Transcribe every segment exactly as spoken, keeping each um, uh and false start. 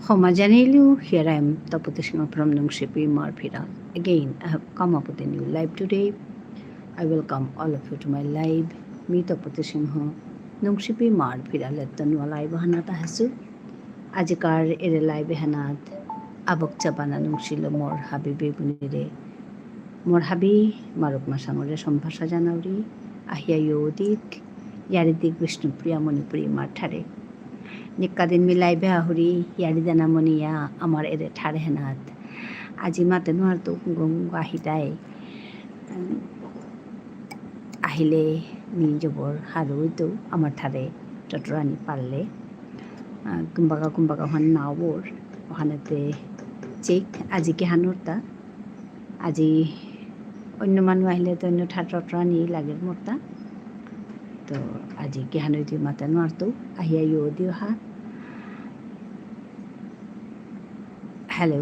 হমা জানিলু, here I am, Tapati সিংহ from নুংশিপি ইমার ফিরা। Again, I have come up with a new live today. I welcome all of you to my live. মি তপতী সিংহ, নুংশিপি ইমার ফিরা লেত্ত নুয়া live হানাত আহেসু। আজিকার এরে live হানাত আবক চাপানা নুংশিল মোর হাবি বেবুনিরে। মোর হাবি মারুপ মাসাঙরে সম্ভাষা জানাউরি, আহিয়া য়ৌদিক, য়ারিদিক বিষ্ণুপ্রিয়া মণিপুরী ইমার ঠারে। নিকাদিন মি live আহুরি, য়ারি দানা মনিয়া আমার এরে ঠারে হানাত। আজি মাতে নুয়ারতু গঙ্গ আহিতাই। উম, আহিলে মি জবর হারৌ অইতু আমার ঠারে টটরানি পারলে। আহ, কুম্বাকা কুম্বাকা ওহান নাওর, ওহানেতে চেক, আজি কিহান অরতা। আজি অন্য মানু আহিলে তো অন্য ঠার টটরানি লাগের মোরতা। তো আজি কিহান অইতু মাতে নুয়ারতু, আহিয়া য়ৌদিও হা। Hello.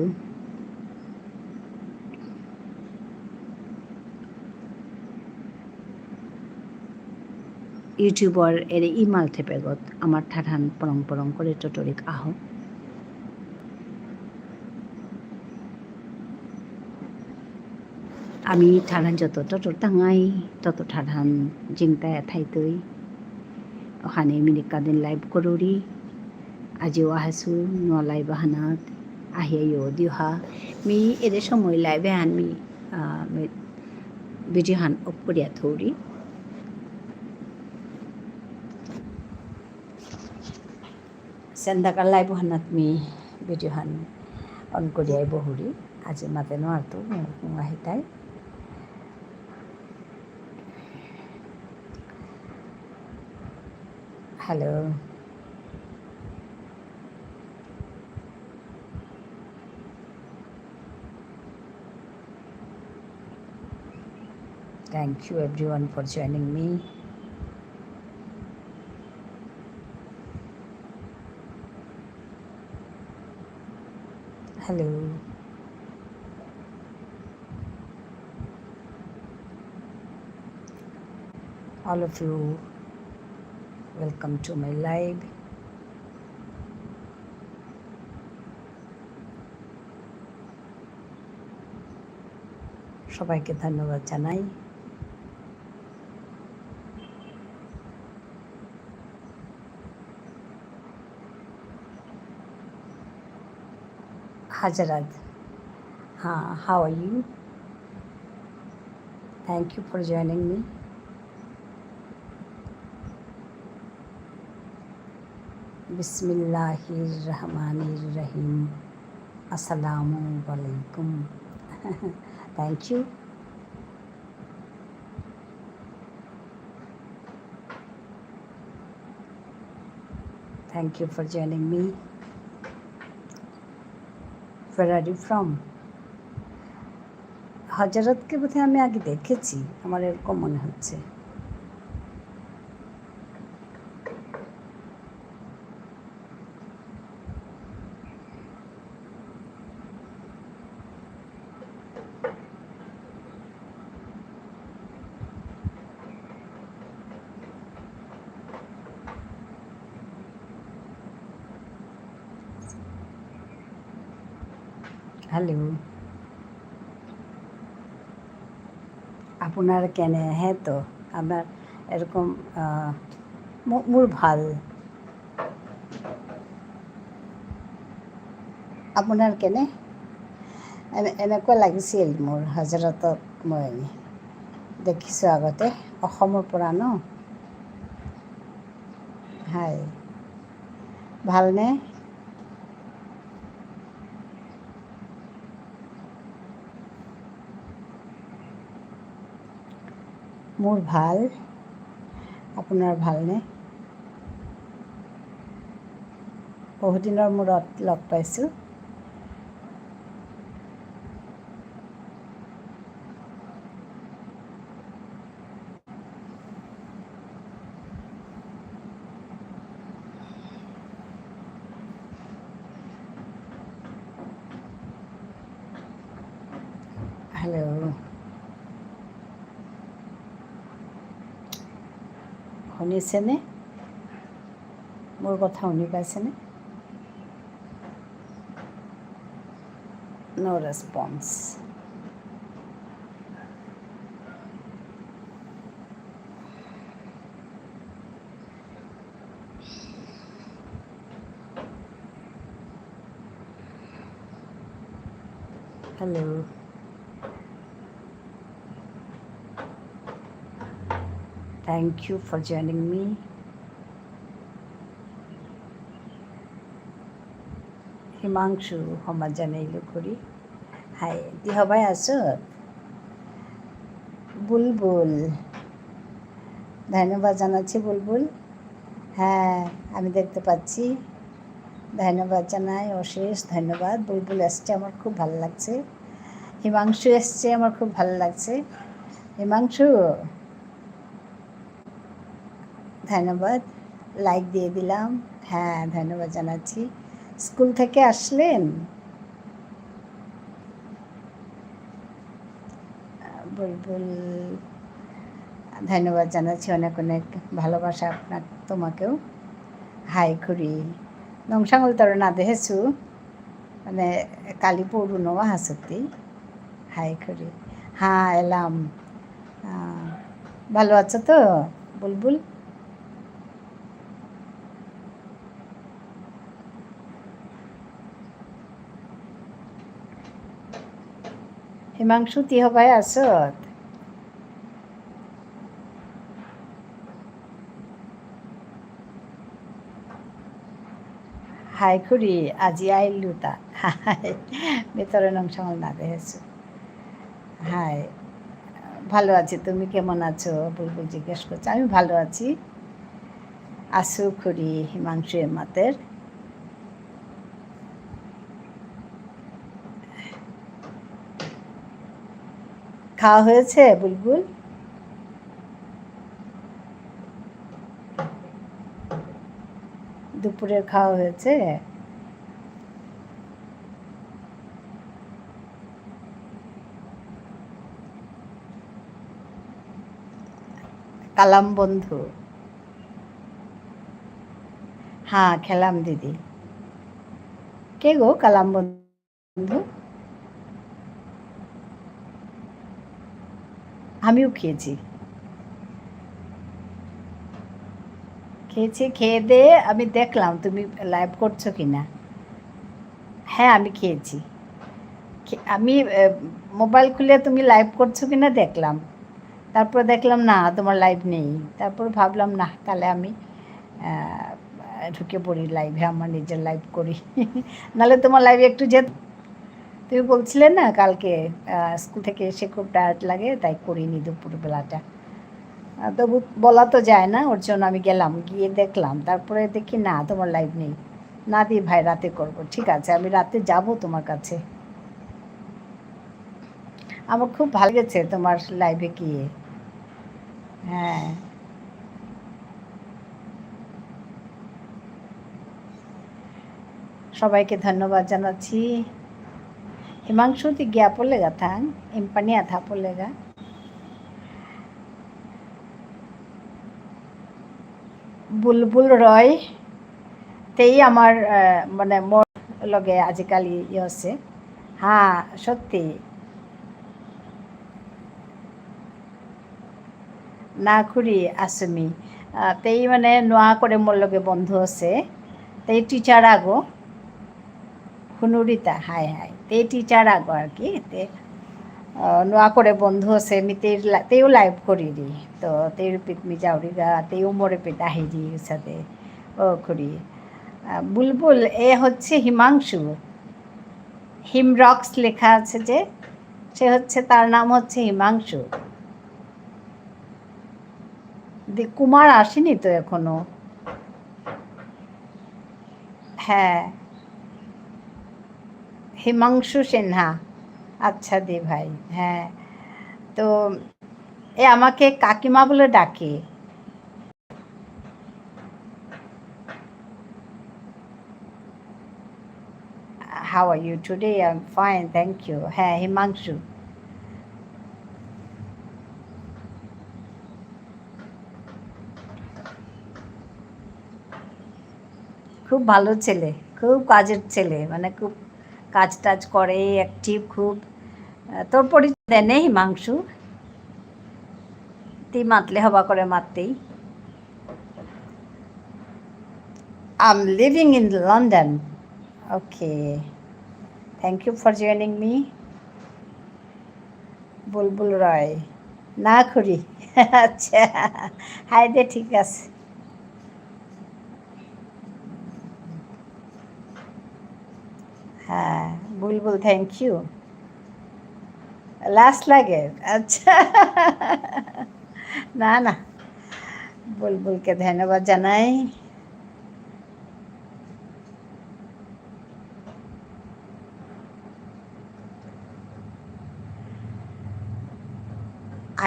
YouTubeর এরে ইমাল থেপেগত আমার ঠারহান পরং পরং করে টটরিক আহ। আমি ঠারহান যত টটর তাঙাই, তত ঠারহান জিংতায়া থাইতই। ওহানে মি নিকাদিন live করুরি। আজিও আহেসু নুয়া live হানাত, আহিয়া য়ৌদিও হা। মি এরে সময় live হান মি, আহ, মি video হান off করিয়া থৌরি। সেন্দাকার live হানাত মি video হান on করিয়া বহুরি। আজি মাতে নুয়ারতু, আহিতাই। Hello. Thank you everyone for joining me. Hello. All of you, welcome to my live. সবাইকে ধন্যবাদ জানাই। হাজারাত, হ্যাঁ, how are you? Thank you for joining me. বিসমিল্লাহির রহমানির রহিম। আসসালামু আলাইকুম। Thank you. Thank you for joining me. Where are you from? হজরতকে বোধহয় আমি আগে দেখেছি, আমার এরকম মনে হচ্ছে। Hello. আপোনাৰ কেনে? হে তো, আমাৰ এরকম, আহ, মো-, মোৰ ভাল। আপোনাৰ কেনে? এনে-, এনেকুৱা লাগিছিল মোৰ হজৰতক মই দেখিছোঁ আগতে, অসমৰ পৰা ন? হাই। ভালনে? মোৰ ভাল। আপোনাৰ ভালনে? বহুদিনৰ মূৰত লগ পাইছোঁ। Hello. শুনিছেনে? মোৰ কথা শুনি পাইছেনে? No response. Hello. Thank you for joining me. Himanshu, হমা জানাইল করি। হাই, তি হবাই আসো? বুলবুল। ধন্যবাদ জানাচ্ছি বুলবুল। হ্যাঁ, আমি দেখতে পাচ্ছি। ধন্যবাদ জানাই, অশেষ ধন্যবাদ। বুলবুল এসছে, আমার খুব ভালো লাগছে। হিমাংশু এসছে, আমার খুব ভালো লাগছে। হিমাংশু, ধন্যবাদ। Like দিয়ে দিলাম। হ্যাঁ, ধন্যবাদ জানাচ্ছি। স্কুল থেকে আসলেন? বুলবুল, ধন্যবাদ জানাচ্ছি, অনেক অনেক ভালোবাসা আপনার, তোমাকেও। হাই খুড়ি। নংসাঙল তর না দেহেসু, মানে, কালি পৌরু নওয়া হাসতি। হাই খুড়ি। হ্যাঁ, এলাম। আহ, ভালো আছো তো, বুলবুল? হিমাংশু, তি হবাই আসত? হাই খুড়ি, আজি আইলু তা। হাই, ভিতরে নংসাঙল না দেহেসু। হাই, ভালো আছি, তুমি কেমন আছো? বুলবুল জিজ্ঞেস করছে। আমি ভালো আছি। আসু খুড়ি, হিমাংশু এমাতের। খাওয়া হয়েছে, বুলবুল? দুপুরের খাওয়া হয়েছে? কালাম বন্ধু। হ্যাঁ, খেলাম দিদি। কে গো কালাম বন্ধু? আমিও খেয়েছি। খেয়েছি, খেয়ে দিয়ে আমি দেখলাম তুমি live করছো কিনা। হ্যাঁ, আমি খেয়েছি। খে-, আমি, আহ, মোবাইল খুলে তুমি live করছো কিনা দেখলাম। তারপর দেখলাম, না, তোমার live নেই। তারপর ভাবলাম, না, তাহলে আমি, আহ, ঢুকে পড়ি live-এ, আমার নিজের live করি। নাহলে তোমার live-এ একটু যেত-, তুমি বলছিলে না কালকে, আহ, স্কুল থেকে এসে খুব tired লাগে, তাই করিনি দুপুরবেলাটা। আহ, তবু বলা তো যায় না, ওর জন্য আমি গেলাম, গিয়ে দেখলাম, তারপরে দেখি, না, তোমার live নেই। না দি ভাই, রাতে করব। ঠিক আছে, আমি রাতে যাব তোমার কাছে। আমার খুব ভালো লেগেছে তোমার live-এ গিয়ে। হ্যাঁ। সবাইকে ধন্যবাদ জানাচ্ছি। হিমাংশু, তি গিয়া পড়লেগা থাং, ইম্পানি আথা পড়লেগা। বুলবুল রয়, তেই আমার, আহ, মানে, মোর লগে আজিকালি ইয়ে আছে। হ্যাঁ, সত্যি। না খুড়ি, আসুমি। আহ, তেই মানে নোয়া করে মোর লগে বন্ধু আছে। তেই teacher আগো। হুনুরিতা, হাই হাই। তেই teacher আগো আর কি। তে, আহ, নোয়া করে বন্ধু আছে, মি তেই লা-, তেইও live করিরি। তো তেইর পিত মি যাওরিগা, তেইও মোরে পিত আহিরি সাথে। ও খুড়ি। আহ, বুলবুল, এ হচ্ছে হিমাংশু। হিমরক্স লেখা আছে যে, সে হচ্ছে, তার নাম হচ্ছে হিমাংশু। দি-, কুমার আসেনি তো এখনো। হ্যাঁ, হিমাংশু সিনহা। আচ্ছা দি ভাই, হ্যাঁ। তো এ আমাকে কাকিমা বলে ডাকে। How are you today? I'm fine, thank you. হ্যাঁ, হিমাংশু। খুব ভালো ছেলে, খুব কাজের ছেলে, মানে, খুব কাজ টাজ করে, অ্যাক্টিভ খুব। আহ, তোর পরিচয় দেনে হিমাংশু, তুই মাতলে হবা করে মাততেই। I'm living in London. Okay. Thank you for joining me. বুলবুল রয়। না করি। আচ্ছা। হাই দে, ঠিক আছে। হ্যাঁ, বুলবুল, thank you। লাজ লাগে? আচ্ছা। না, না। বুলবুলকে ধন্যবাদ জানাই।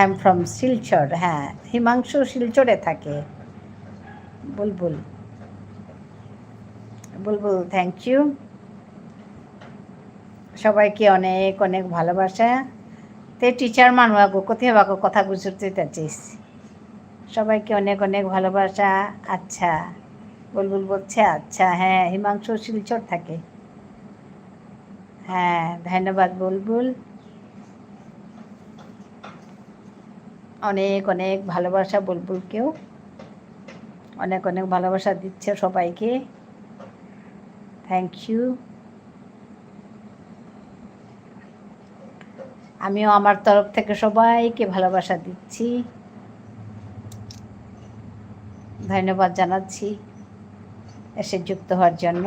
I am from Silchar. হ্যাঁ, হিমাংশু শিলচরে থাকে। বুলবুল। বুলবুল, thank you। সবাইকে অনেক অনেক ভালোবাসা। তে টিচার মানু আগো, কোথায় বাকো কথা গুজরতে চাচ্ছিস? সবাইকে অনেক অনেক ভালোবাসা। আচ্ছা, বুলবুল বলছে, আচ্ছা, হ্যাঁ, হিমাংশু শিলচর থাকে। হ্যাঁ, ধন্যবাদ বুলবুল। অনেক অনেক ভালোবাসা বুলবুলকেও। অনেক অনেক ভালোবাসা দিচ্ছে সবাইকে। Thank you। আমিও আমার তরফ থেকে সবাইকে ভালোবাসা দিচ্ছি, ধন্যবাদ জানাচ্ছি এসে যুক্ত হওয়ার জন্য।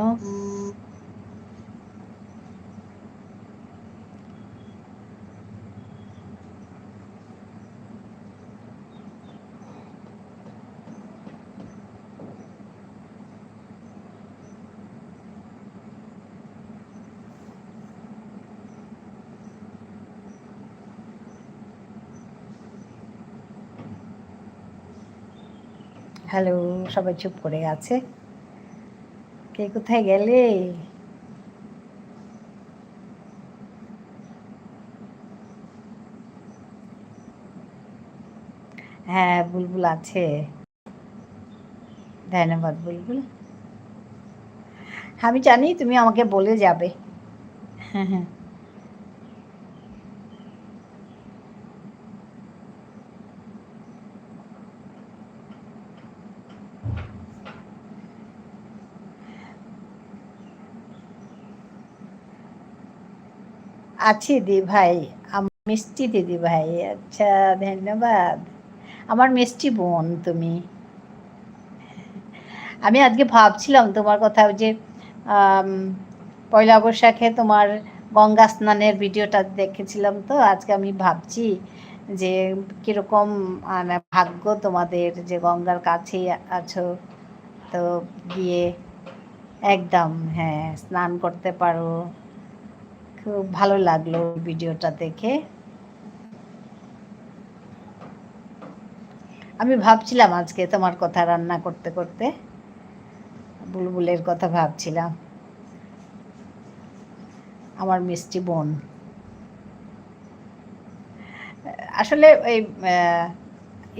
হ্যালো, সবাই চুপ করে আছে। কে কোথায় গেলে? হ্যাঁ, বুলবুল আছে। ধন্যবাদ, বুলবুল। আমি জানি তুমি আমাকে বলে যাবে। হ্যাঁ, হ্যাঁ। আছি দি ভাই, আমার মিষ্টি দিদি ভাই। আচ্ছা, ধন্যবাদ। আমার মিষ্টি বোন তুমি। আমি আজকে ভাবছিলাম তোমার কথা, ওই যে, আম, পয়লা বৈশাখে তোমার গঙ্গা স্নানের ভিডিওটা দেখেছিলাম, তো আজকে আমি ভাবছি যে কিরকম, মানে, ভাগ্য তোমাদের যে গঙ্গার কাছেই আছো। তো গিয়ে একদম, হ্যাঁ, স্নান করতে পারো। খুব ভালো লাগলো ভিডিওটা দেখে। আমি ভাবছিলাম আজকে তোমার কথা রান্না করতে করতে, বুলবুলের কথা ভাবছিলাম, আমার মিষ্টি বোন। আসলে এই, আহ,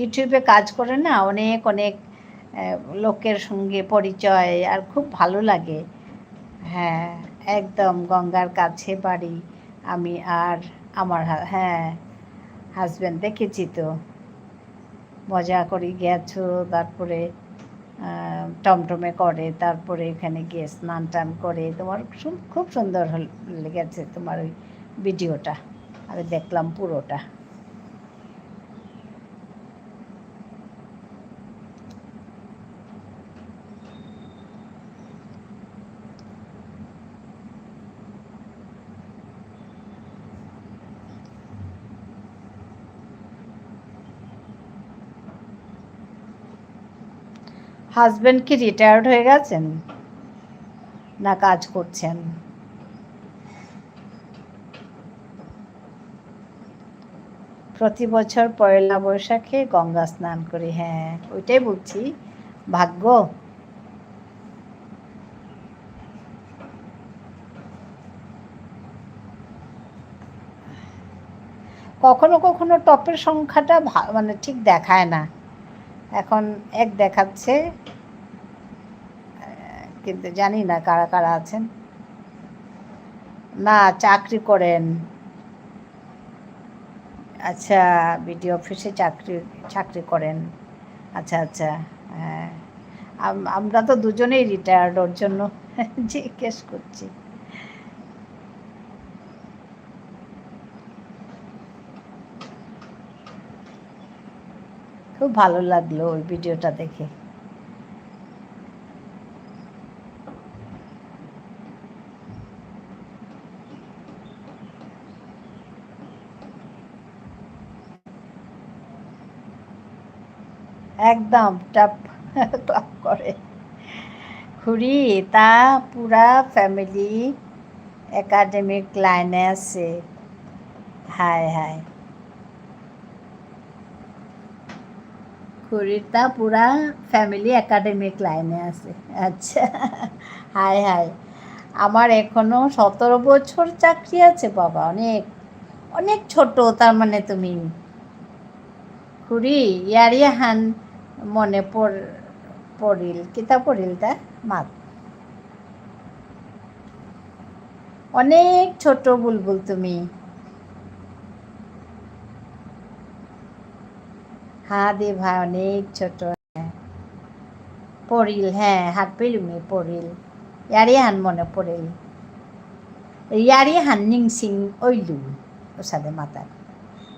YouTube-এ কাজ করে না, অনেক, অনেক, আহ, লোকের সঙ্গে পরিচয়, আর খুব ভালো লাগে। হ্যাঁ, একদম গঙ্গার কাছে বাড়ি। আমি আর আমার হা-, হ্যাঁ, হাজব্যান্ড দেখেছি তো। মজা করে গেছো, তারপরে, আহ, টমটমে করে, তারপরে এখানে গিয়ে স্নান টান করে, তোমার সু-, খুব সুন্দর হল-, লেগেছে তোমার ওই ভিডিওটা। আমি দেখলাম পুরোটা। হাজব্যান্ড কি রিটায়ার্ড হয়ে গেছেন, না কাজ করছেন? প্রতি বছর পয়লা বৈশাখে গঙ্গা স্নান করি। হ্যাঁ, ওইটাই বলছি, ভাগ্য। কখনো কখনো টপের সংখ্যাটা ভা-, মানে, ঠিক দেখায় না। এখন এক দেখাচ্ছে, আহ, কিন্তু জানি না কারা কারা আছেন। না, চাকরি করেন। আচ্ছা, বিডিও অফিসে চাকরি, চাকরি করেন। আচ্ছা, আচ্ছা, হ্যাঁ। আম-, আমরা তো দুজনেই রিটায়ার্ড, ওর জন্য জিজ্ঞেস করছি। খুব ভালো লাগলো ওই ভিডিওটা দেখে। একদম টপ ক্লাপ করে। খুড়ি, তা পুরা ফ্যামিলি একাডেমিক লাইনে আছে। হায় হায়। খুড়ির তা পুরা ফ্যামিলি একাডেমিক লাইনে আছে। আচ্ছা, হায় হায়। আমার এখনো সতেরো বছর চাকরি আছে বাবা, অনেক, অনেক ছোট। তার মানে তুমি খুড়ি, ইয়ারি হান মনে পড়-, পড়িল, কিতা পড়িল তা? মাত। অনেক ছোট বুলবুল তুমি। হ্যাঁ দি ভাই, অনেক ছোট। পড়িল, হ্যাঁ, হারপেইলুমি পড়িল। ইয়ারি হান মনে পড়িল। ইয়ারি হান নিংসিং অইলু, ওসাদে মাতার।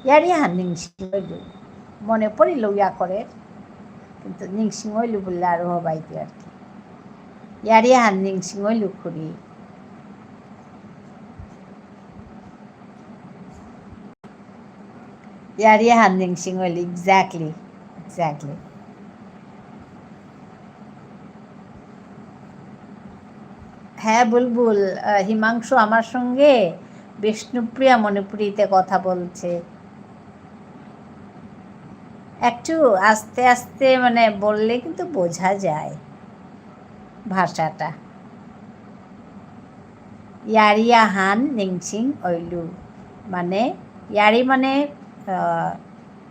ইয়ারি হান নিংসিং অইলু। মনে পড়িল ইয়া করে, কিন্তু নিংসিং অইলু বুললে আরো হবাইতে আর কি। ইয়ারি হান নিংসিং অইলু খুড়ি। ইয়ারি হান নিংসিং অইল, exactly, exactly। হ্যাঁ, বুলবুল, আহ, হিমাংশু আমার সঙ্গে বিষ্ণুপ্রিয়া মণিপুরীতে কথা বলছে। একটু আস্তে আস্তে মানে বললে কিন্তু বোঝা যায় ভাষাটা। ইয়ারি আহান নিংসিং অইলু। মানে, ইয়ারি মানে, আহ,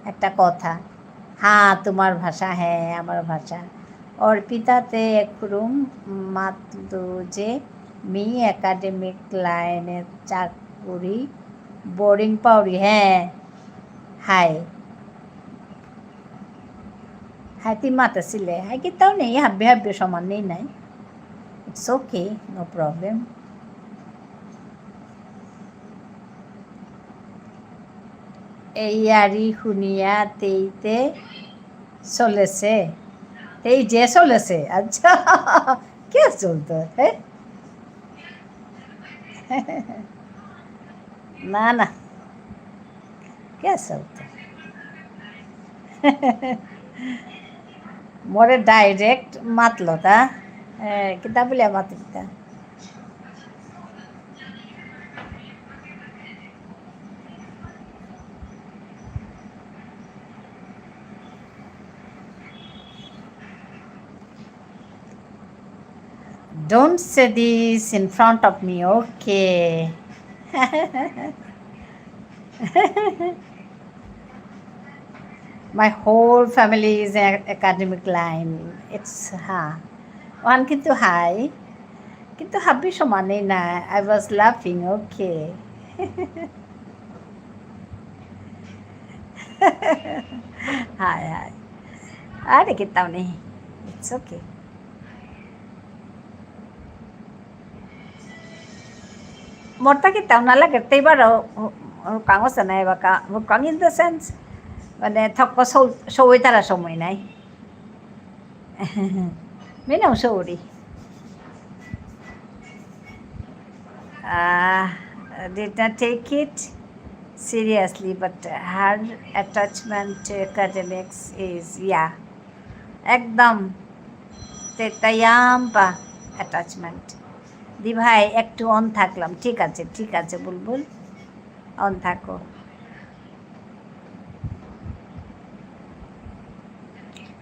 একটা কথা। হ্যাঁ, তোমার ভাষা, হ্যাঁ, আমার ভাষা। অর্পিতাতে একরুম মাতলু যে মি একাডেমিক লাইনে চাকুরি বোরিং পাউরি, হ্যাঁ। হাই। হাই, তি মাতাসিলে। হাই, কিতাও নেই, হাব্বি হাব্বি সমান নেই নাই। It's okay, no problem. এই ইয়ারি হুনিয়া তেইতে চলেছে। তেই যে চলেছে। আচ্ছা। কে চলতো? হ্যাঁ? না, না। কে চলতো? মোরে ডাইরেক্ট মাতলো তা। এ, কিতা বুলিয়া মাতলি তা? Don't say this in front of me, okay? My whole family is a academic line. It's, হ্যাঁ। ওহান কিন্তু হাই। কিন্তু হাব্বি সমানে না। I was laughing, okay. হাই, হাই। আরে, কিতাও নেই। It's okay. মোরতা কিতাও না লাগে, তেইবার ও, ও, ও কাঙ আছে না, এবার কা-, ও কাঙ in the sense, মানে, থক্ক সৌ-, সৌই তারা সময় নাই। মিনাও সৌরি। Uh, did not take it seriously, but her attachment to academics is, yeah, একদম তেতায়াম্পা attachment। দি ভাই, একটু on থাকলাম। ঠিক আছে, ঠিক আছে, বুলবুল, on থাকো।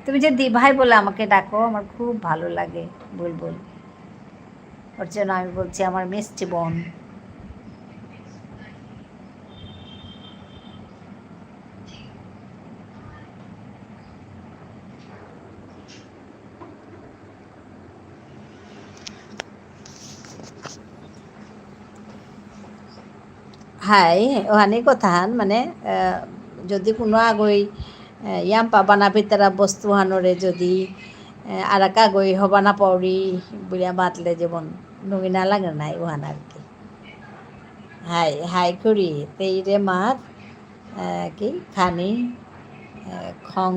তুমি যে দি ভাই বলে আমাকে ডাকো, আমার খুব ভালো লাগে, বুলবুল। ওর জন্য আমি বলছি আমার মিষ্টি বোন। হাই, ওহানি কথাহান মানে, আহ, যদি কোনো আগই, আহ, ইয়াম্পা বানা পিতারা বস্তু হানরে যদি, আহ, আরাক আগই হবা না পাউরি বুলিয়া মাতলে যেমন নুঙি না লাগে নাই ওহান আর কি। হাই, হাই করি, তেইরে মাত, আহ, কি খানি, আহ, খং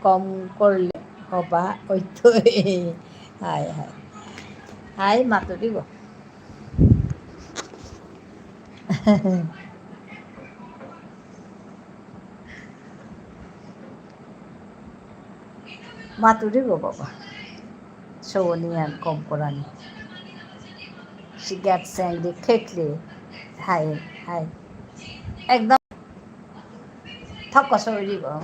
কম করলে হবা ওই তো। হাই, হাই। হাই, মাতুরি গো। মাতুরি গো বাবা। সৌনিয়ান কম করানি। She gets angry quickly. হাই, হাই। একদম ঠক সৌরি গো।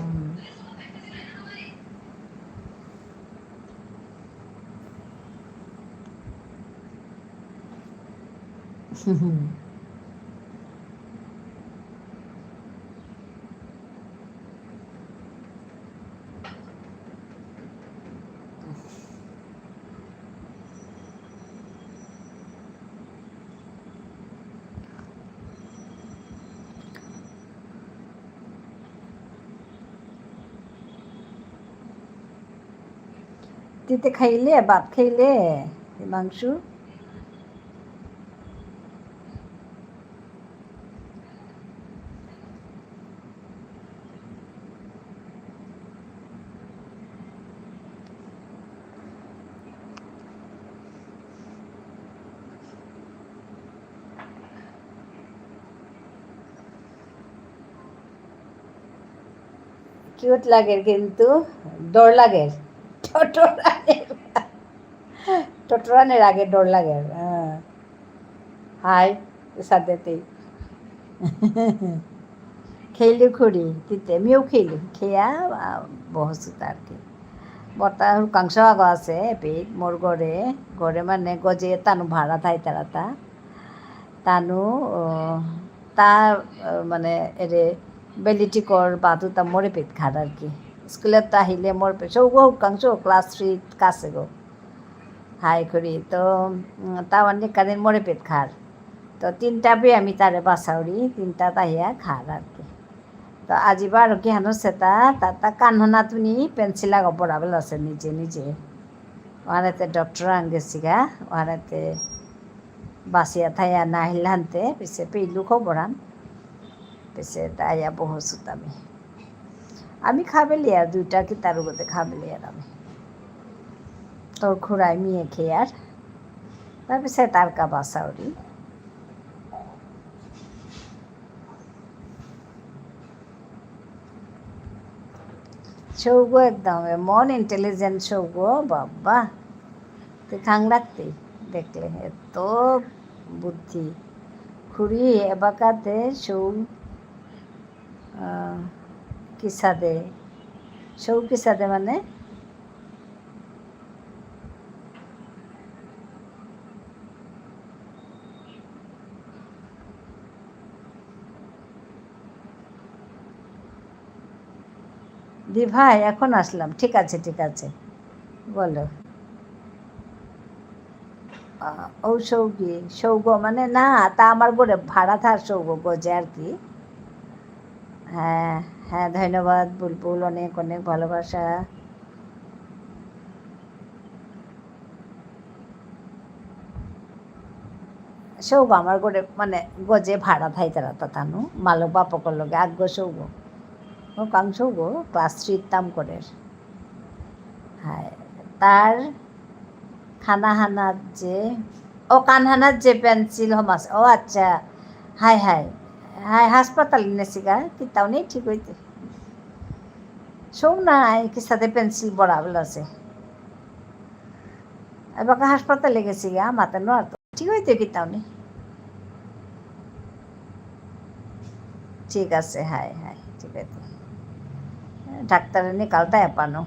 হুম। তিতে খাইলে, ভাত খাইলে, মাংস? Cute লাগের কিন্তু ডর লাগের। টটরানির, টটরানির আগে ডর লাগের। হ্যাঁ। হাই, সাদেতে। খেইলু খুড়ি, তিতে, মিউ খেইলু। খেয়া, আ, বহসুতা আর কি। বর্তা হুরকাংশ আগ আছে, এপিক, মোর ঘরে, ঘরে মানে গজে তানু ভাড়া থাইতারাতা। তানু, ও, তা, ও, মানে, এরে বেলিটিকর বাতুতা মোরে পেট খার আর কি। স্কুলেত্ত আহিলে মোর পেট, সৌগ হুরকাংশ class three কাছে গো। হাই করি, তো, উম, তা অনেক কাদিন মোরে পেট খার। তো তিনটা বে আমি তারে বাসাউরি, তিনটা তাহিয়া খার আর কি। তো আজি বারো কিহানো সেতা, তা, তা কানহনা তুনি pencil আগ বরাবর আছে নিজে নিজে। ওহানেতে doctor আন গেছিগা, ওহানেতে বাসিয়া থাইয়া না আহিলানতে, পিছে পেইলু খবরান। পিছে তাইয়া বহসুতা আমি। আমি খাবেলিয়ার, দুইটা কিতার গতে খাবেলিয়ার আমি। তোর খুড়াই মিয়ে খেয়ার। তারপরে তার কা বাসাউরি। সৌগ একদম এমন intelligent সৌগ, বাবা। তুই খাং লাগতি দেখলে, এত বুদ্ধি। খুড়ি এবাকাতে সৌ, আহ, কিসাদে, সৌ কিসাদে মানে? দি ভাই, এখন আসলাম। ঠিক আছে, ঠিক আছে। বলো। আহ, ও সৌগি, সৌগ মানে না, তা আমার ঘরে ভাড়া থার সৌগ গজে আর কি। হ্যাঁ, হ্যাঁ, ধন্যবাদ বুলবুল, অনেক অনেক ভালোবাসা। সৌগ আমার ঘরে মানে গজে ভাড়া থাইতারা তা তানু, মালক বাপকর লগে আগ সৌগ। ও কাং সৌগ, class three তাম করে। হ্যাঁ, তার খানা হানাত যে, ও কান হানাত যে pencil হমাস, ও আচ্ছা, হাই হাই, হাই হাসপাতাল নেসিগা, কিতাও নেই ঠিক হইতে। শোন না, এই কিসাদে pencil বরাবর আছে। এবার হাসপাতালে গেসিগা, মাতে নোয়ার তো। ঠিক হইতে কিতাও নেই। ঠিক আছে, হাই, হাই, ঠিক আছে। ডাক্তারে নিকালতা এপানো।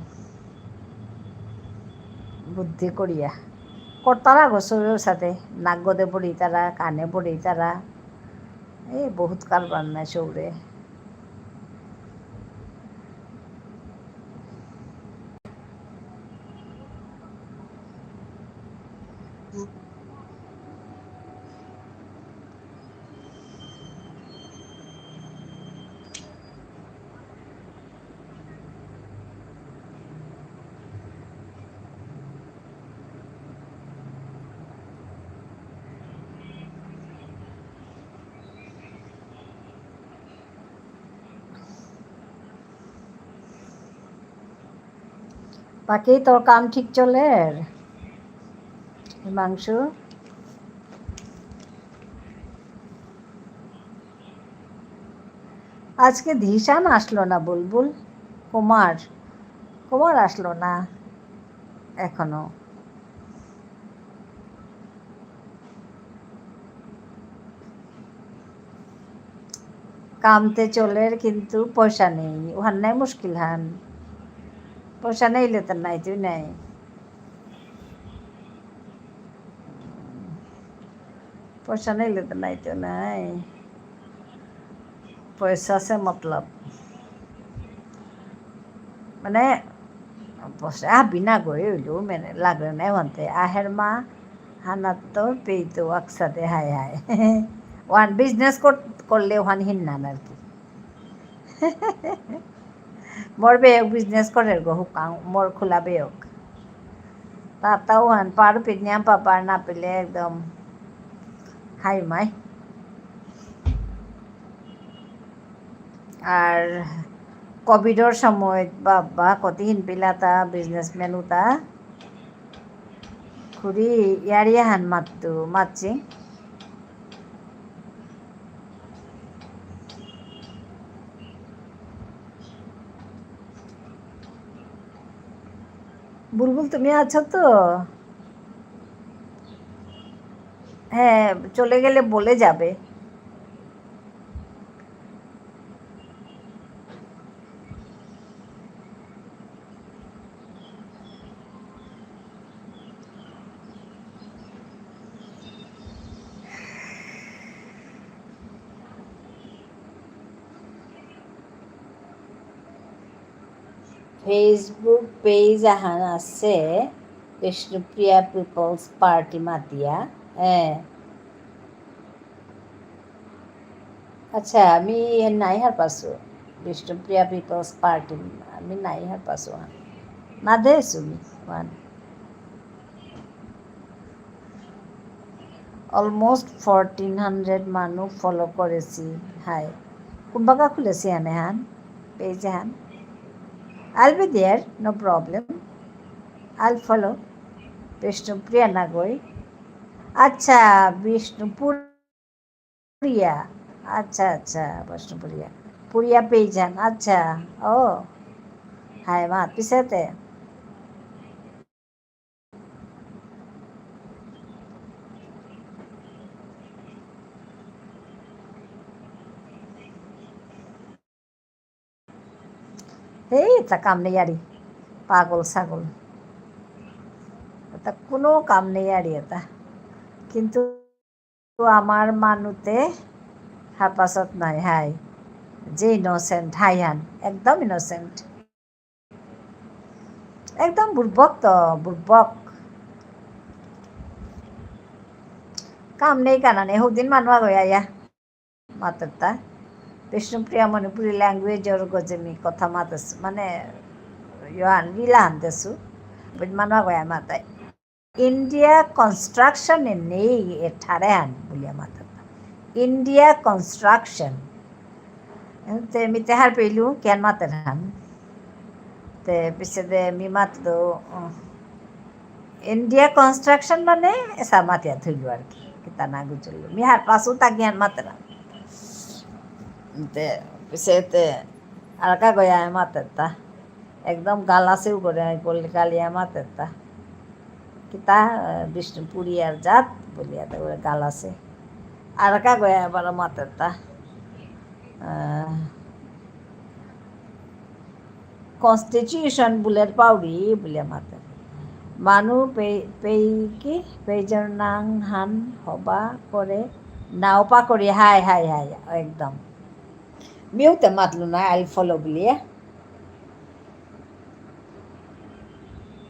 বুদ্ধি করিয়া। করতারা গো শরীরের সাথে, নাক গদে পড়ি তারা, কানে পড়ি তারা। এ, বহুত কারবার না শৌরে। বাকি তোর কাম ঠিক চলের, হিমাংশু? আজকে ধিশান আসলো না, বুলবুল। কুমার, কুমার আসলো না এখনো। কামতে চলের কিন্তু পয়সা নেই, ওহান নাই মুশকিল হান। পয়সা নেইলে তো নাই, তুই নাই। পয়সা নেইলে তো নাই, তো নাই। পয়সা সে মতলব। মানে, পয়সা বিনা গই হইলো, মানে, লাগলে নাই হন্তে। আহের মা, হানাত তো পেই তো একসাথে, হায় হায়। ওহান business কর-, করলে ওহান হিন্নান আর কি। মোর বেয়ক business করের গো, হুকাং, মোর খোলা বেয়ক। তাতাও হান পার পিনিয়াম পাপার না পেলে একদম হাই মাই। আর কোভিডর সময় বাবা কতিদিন পিলাতা businessman উতা। খুরি ইয়ারি হান মাতু, মাতছি। বুলবুল, তুমি আছো তো? হ্যাঁ, চলে গেলে বলে যাবে। Facebook page আহান আছে, বিষ্ণুপ্রিয়া People's Party মাতিয়া। হ্যাঁ। আচ্ছা, আমি নাই হার পাসু। বিষ্ণুপ্রিয়া People's Party, আমি নাই হার পাসু। না দেসু মি, ওহান। Almost fourteen hundred মানু follow করেসি। হাই। কুম্বাকা খুলেসি হানে হান? Page হান? I'll be there, no problem. I'll follow. Bishnupriya নাগই। আচ্ছা, বিষ্ণুপুরিয়া। আচ্ছা, আচ্ছা, বিষ্ণুপুরিয়া। পুরিয়া page হান। আচ্ছা, ও। হাই মা, পিছেতে। এই, এতা কাম নেই আরি। পাগল ছাগল। এতা কোনো কাম নেই আরি এতা। কিন্তু আমার মানুতে হারপাসত নাই, হাই। যে innocent, হাই হান। একদম innocent। একদম বুর্বক তো, বুর্বক। কাম নেই কানা নেই, হুদিন মানু আগই আয়া মাতেরতা। বিষ্ণুপ্রিয়া মণিপুরী language ওর গজে মি কথা মাতেসু, মানে, ইয়ান, রিলা আনতেসু। বুঝ মানু আগই আয়া মাতাই। India construction এ নেই এ ঠারে হান বুলিয়া মাতেরতা। India construction। তে মি তে হারপেইলু, কিহান মাতের হান। তে পিছে দে মি মাতলু, উহ, India construction মানে এসা মাতিয়া থইলু আর কি, কিতা না গুজরলু। মি হারপাসু তা কিহান মাতের হান। তে পিছে তে আরাক আগই আয়া মাতেরতা। একদম গালাসে উগরে আই বললে গালিয়া মাতেরতা। কিতা, আহ, বিষ্ণুপুরিয়ার জাত বুলিয়া তা উগরে গালাসে। আরাক আগই আয়া বারো মাতেরতা। আহ, constitution বুলের পাউরি বুলিয়া মাতের। মানু পে-, পেই কি, পেইজর নাং হান হবা করে, নাও পাকরি, হাই, হাই, হাই, একদম। মিউতে মাতলু না, I'll follow বুলিয়া।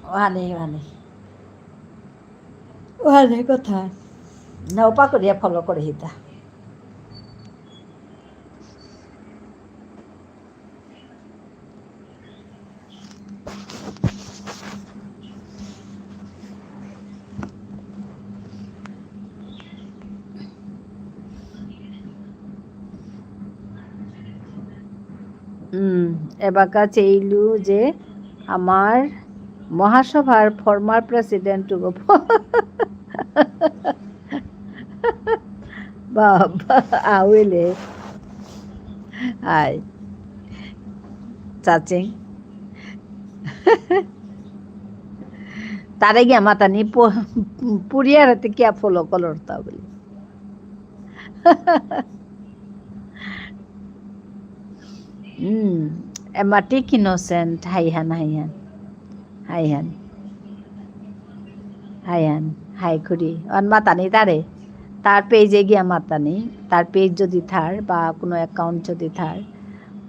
ওহানে, ওহানে। ওহানে কথা। না, ওপা করিয়া follow করে হিতা। উম, এবাকা চেইলু যে আমার মহাসভার former president গো। বাবা, আউলে। হাই। চাচিং। তারে গিয়া মাতানি প-, পুরিয়ারে তে কিয়া follow করর তা বুলি। হুম, এমাটিক innocent, হাইহান, হাইহান। হাইহান। হাইহান, হাই খুড়ি। অন মাতানি তারে। তার page এ গিয়া মাতানি। তার page যদি থার বা কোনো account যদি থার,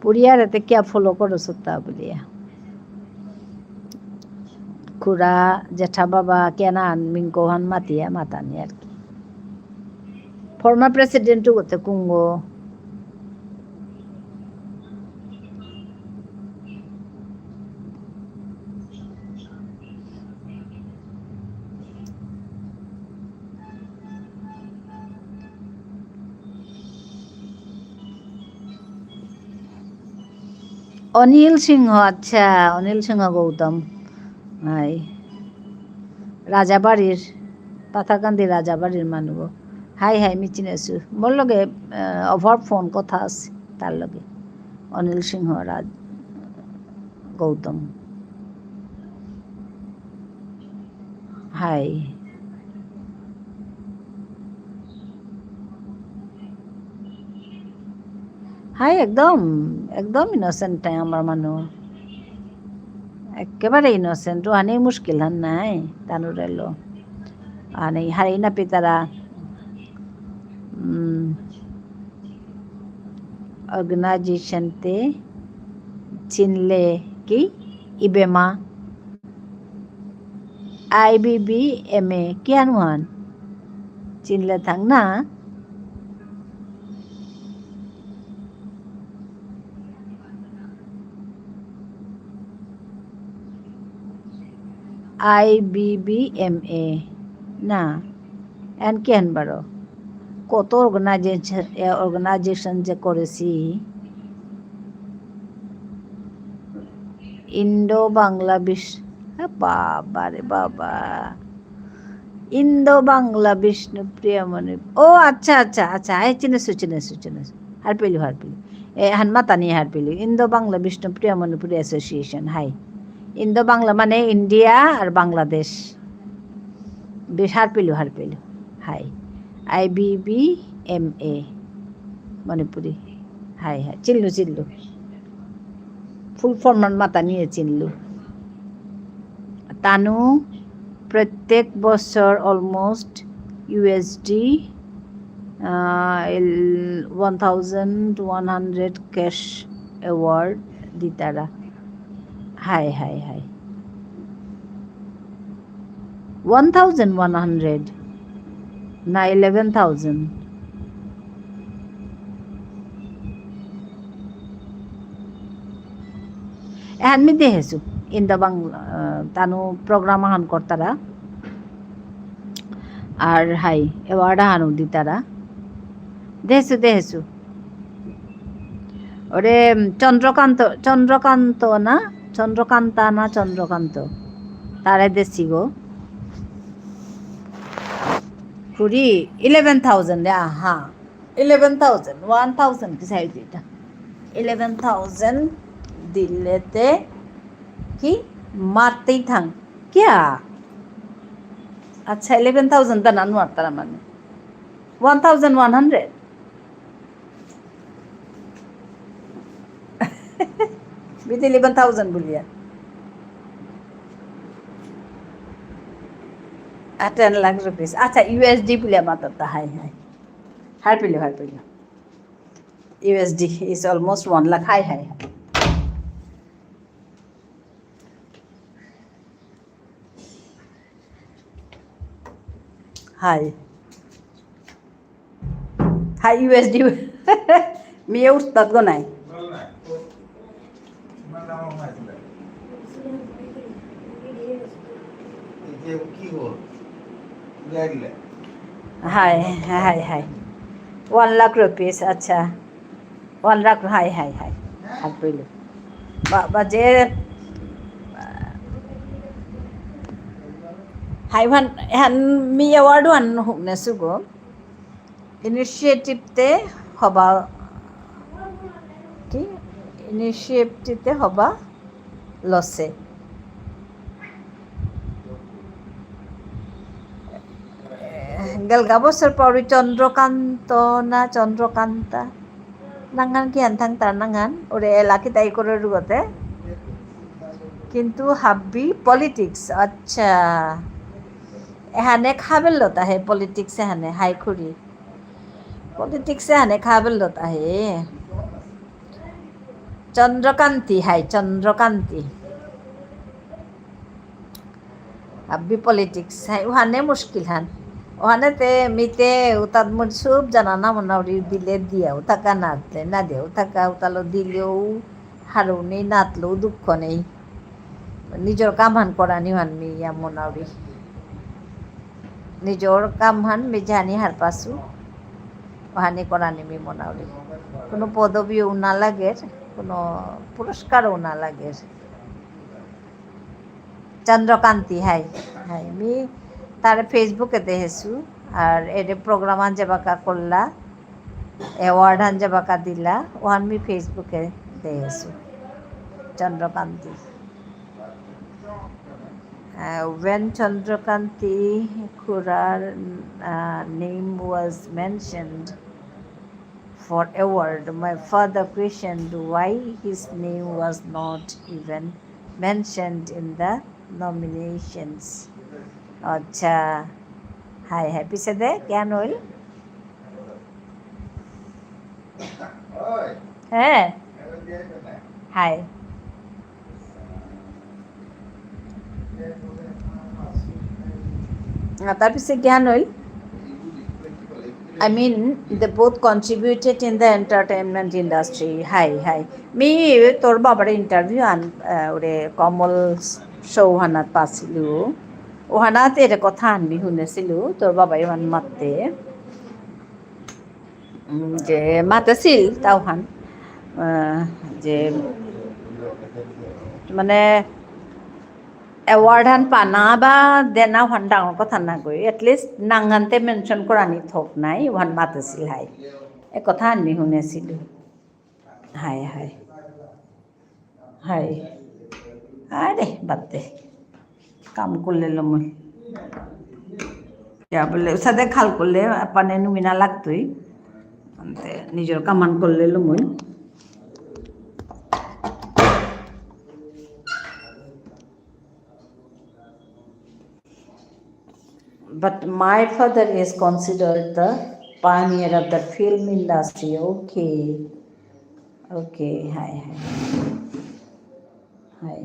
পুরিয়ারে তে কিয়া follow করো সত্তা বুলিয়া। খুড়া, জেঠা বাবা, কেনান, মিঙ্কোহান মাতিয়া মাতানি আর কি। Former president গতে কুঙ্গো। অনিল সিংহ, আচ্ছা, অনিল সিংহ গৌতম। হাই। রাজাবাড়ির, পাথারকান্দি রাজাবাড়ির মানু। হাই, হাই, মি চিনেসু। মোর লগে, আহ, over phone কথা আছে তার লগে। অনিল সিংহ রাজ-, গৌতম। হাই। হাই, একদম, একদম innocent তাই আমার মানু। একেবারে innocent, ওহানে মুশকিল হান নাই, তানুরেলো। আনে হারি না পিতারা, উম, organization তে চিনলে কি? ইবেমা। আই বি বি এম এ, কিহান ওহান? চিনলে থাং না? আই বি বি এম এ না? এহান কিহান বারো? কত organization, এ, organization যে করেসি। ইন্দো বাংলা বিশ-, এ বাবা রে বাবা। ইন্দো বাংলা বিষ্ণুপ্রিয়া মণিপুর। ও আচ্ছা, আচ্ছা, আচ্ছা। এ চিনেসু, চিনেসু, চিনেসু। হারপেলু, হারপেলু। এহান মাতানি হারপেলু। ইন্দো বাংলা বিষ্ণুপ্রিয়া মণিপুরী Association, হাই। ইন্দো বাংলা মানে ইন্ডিয়া আর বাংলাদেশ। বেশ, হারপেলু, হারপেলু। হাই। I B B M A. Manipuri. হাই, হাই। চিনলু, চিনলু। Full form হান মাতানিয়ে চিনলু। তানু প্রত্যেক বছর almost U S D, ah, L-, one thousand one hundred cash award দিতারা। হাই, হাই, হাই। One thousand one hundred না eleven thousand? এহান মি দেহেসু, ইন্দো বাংলা, আহ, তানু program আহান করতারা। আর হাই, award আহানও দিতারা। দেহেসু, দেহেসু। ওরে, চন্দ্রকান্ত, চন্দ্রকান্ত না? চন্দ্রকান্তা না চন্দ্রকান্ত? তারে দেসি গো। কুড়ি, eleven thousand, আহা। Eleven thousand, one thousand কি সাইড এটা? Eleven thousand দিলেতে কি মারতেই থাং। কিয়া? আচ্ছা, eleven thousand দানা নুয়ারতারা মানে। One thousand one hundred? With eleven thousand বুলিয়া। আ, ten lakh rupees। আচ্ছা, ইউ এস ডি বুলিয়া মাতাতা, হাই, হাই। হারপিলু, হারপিলু। U S D is almost one lakh। হাই, হাই, হাই। হাই। হাই, ইউ এস ডি। মিয়ে উস্তাদ গো নাই। হাই, হাই, হাই। One lakh rupees, আচ্ছা। One lakh, হাই, হাই, হাই। হারপিলু। বা, বা যে, আহ, হাই ওহান, এহান মি award ওহান হুনেসু গো। Initiative তে হবা, কি? Initiative তে হবা লসে। গেলগা বছর পাউরি চন্দ্রকান্ত না চন্দ্রকান্তা? নাঙহান কিহান থাংতার নাঙহান? ওরে এলা কিতা ইকরে রুগতে। কিন্তু হাব্বি politics, আচ্ছা। এহানে খাবেল লতা হে politics এহানে, হাই খুরি। Politics এহানে খাবেল লতা হে। চন্দ্রকান্তি, হাই, চন্দ্রকান্তি। হাব্বি politics, হাই, ওহানে মুশকিল হান। ওহানে তে মিতে উতাত মুর সুব জানা না মনাউরি বিলে দিয়া, উতাকা নাতলে না দিয়া, উতাকা উতালো দিলেও হারৌ নেই, নাতলেও দুঃখ নেই। নিজর কামহান করানি হান মি ইয়া মনাউরি। নিজর কামহান মি জানি হারপাসু, ওহানি করানি মি মনাউরি। কোনো পদবীও না লাগের, কোনো পুরস্কারও না লাগের। চন্দ্রকান্তি, হাই, হাই। মি তার Facebook এ দেহেসু, আর এরে program আন যেবাকা করলা, award আন যেবাকা দিলা, ওহান মি Facebook এ দেহেসু। Chandrakanti. Uh, when Chandrakanta Khurar, uh, name was mentioned for award, my father questioned why his name was not even mentioned in the nominations. আচ্ছা, হাই, হাই, পিছে দে, কেন হইল? হ্যাঁ, হাই। আহ, তার পিছে জ্ঞান হইল। I mean, they both contributed in the entertainment industry. হাই, হাই। মি তোর বাবার interview আন, আহ, ওরে কমল শৌ হানাত পাসিলু। ওহানাত এরে কথা আন মি হুনেসিলু, তোর বাবা ইমান মাতে। উম, যে মাতেসিল তাওহান, আহ, যে মানে award হান পানা বা দেনা ওহান ডাঙর কথা না কই, at least নাঙহানতে mention করানি থক নাই, ওহান মাতেসিল হাই। এ কথা আন মি হুনেসিলু। হাই, হাই। হাই। আরে, বাদ দে। কাম করলে লমই। ইয়া বুলে, উসাদে খাল করলে, পানে নুমিনা লাগতই। আনতে, নিজর কামান করলে লমই। But my father is considered the pioneer of the film industry. Okay. Okay, হাই, হাই। হাই।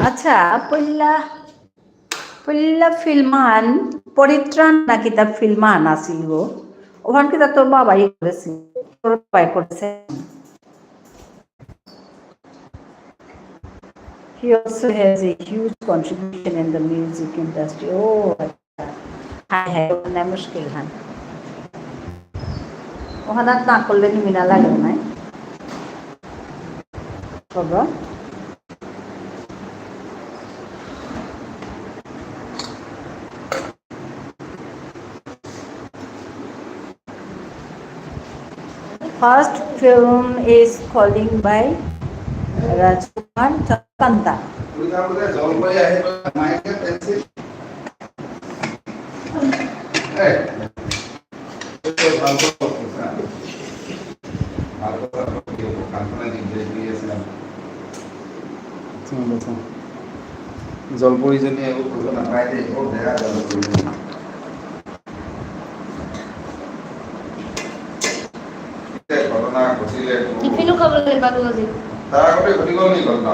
আচ্ছা, পইলা, পইলা film আন পরিত্রাণ না কিতা film আন আসিল গো। ওহান কিতা তোর বাবাই করেসে, তোর বাবাই করেসে। He also has a huge contribution in the music industry. Oh, আচ্ছা। হাই, হাই, ওহানে মুশকিল হান। ওহানাত না করলে নুমিনা লাগে নাই। বাবা। First film is Calling by Rajkumar Kanta. জলপরি জন্য এগো করবো না, বাইরে এগো দেখা জলপরি জন্য। ঘটনা ঘটিলে টিফিনো খাবলৈ নাপালো আজি। তাৰ আগতে ঘটি গ'ল নেকি ঘটনা?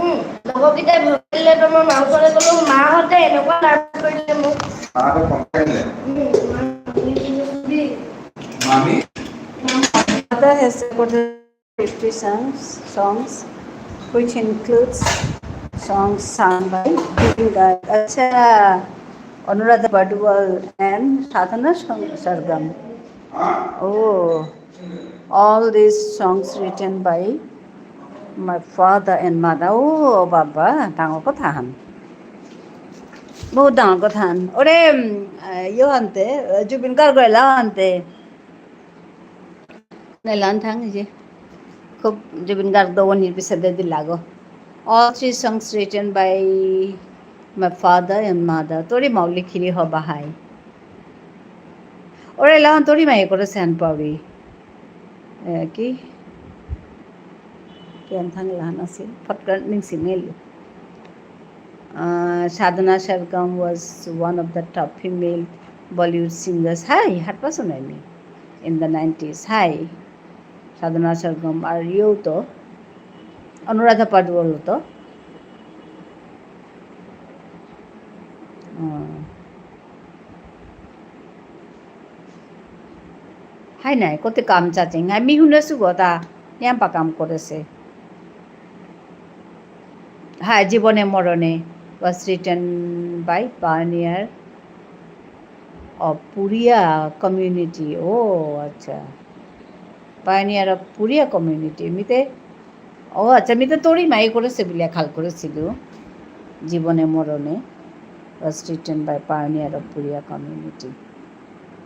উম, লগৰকেইটাই ভয় দিলে, তো মই মাৰ ওচৰলৈ গ'লো, মাহঁতে এনেকুৱা লাজ কৰিলে মোক। মাহঁতে কমপ্লেইন দিলে? উম, মামী। Mother has recorded fifty songs, songs, which includes songs sung by Deepin Garg, আচ্ছা, Anuradha Pardwal and Sadhana Sar-, Sargam. Oh, all these songs written by My father and mother. ও বাবা, ডাঙর কথা হান। বহুত ডাঙর কথা হান। ওরে, উম, আহ, ইয়ো আনতে, আহ, জুবিন গার্গ এলা আনতে। নেলান থাং যে। খুব জুবিন গার্গ দোকানির পিছে দে দিলা গো। All three songs written by my father and mother. তোরই মাউলি খিরি হবা হাই। ওরে লাহান তোরই মায়ে করে স্যান পাউরি। এ, কি? কি আন থাং লাহান আছিল? ফটকার নিংসিং Nelly. Uh, Sadhana Sargam was one of the top female Bollywood singers. হাই, হারপাসো নাই মি। In the nineties. হাই। সাধনা সরগম আর ইয়েও তো, অনুরাধা পাডুয়ালও তো। উম। হাই নাই, কত কাম চাচিং। হাই, মি হুনেসু গো তা, নিয়াম্পা কাম করেসে। হাই, জীবনে মরণে was written by pioneer of Puriya community. ও আচ্ছা, pioneer of Puriya community. মিতে, ও আচ্ছা, মিতে তোরই মাই করেসে বুলিয়া খাল করেসিলু। জীবনে মরণে was written by pioneer of Puriya community.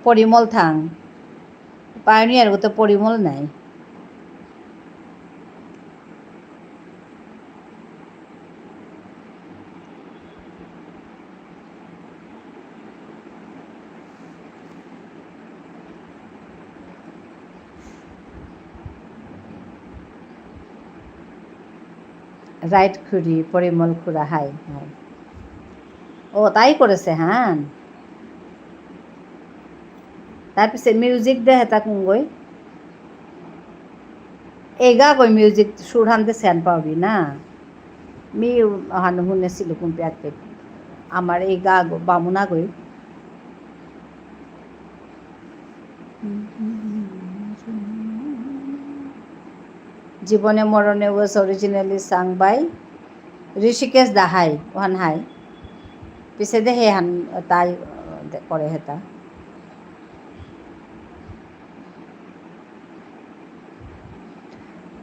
Parimal থাং। Pioneer গো তো পরিমল নাই। Right খুড়ি, পরিমল খুড়া, হাই, হাই। ও, তাই করেসে, হান। তার পিছে music দে হেতা কুঙ্গই। এগা কই music সুর হান দে স্যান পাবি না। মি হান হুনেসিলু কুম্পিয়াকে। আমার এগা গো, বামুনা গই। জীবনে মরণে was originally sung by Rishikesh দা, হাই, ওহান হাই। পিছে দে হে হান তাই, আহ, দে-, করে হেতা।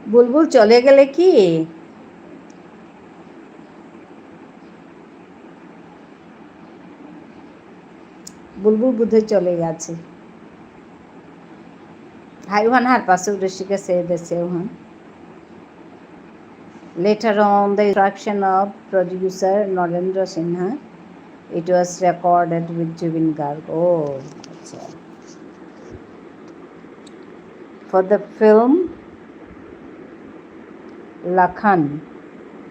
বুলবুল চলে গেলে কি? বুলবুল বোধহয় চলে গেছে। হাই ওহান হারপাসু ঋষিকেশে দেসে ওহান। Later on, the instruction of producer Narendra Sinha, it was recorded with Zubeen Garg. ও, আচ্ছা। For the film Lakhan,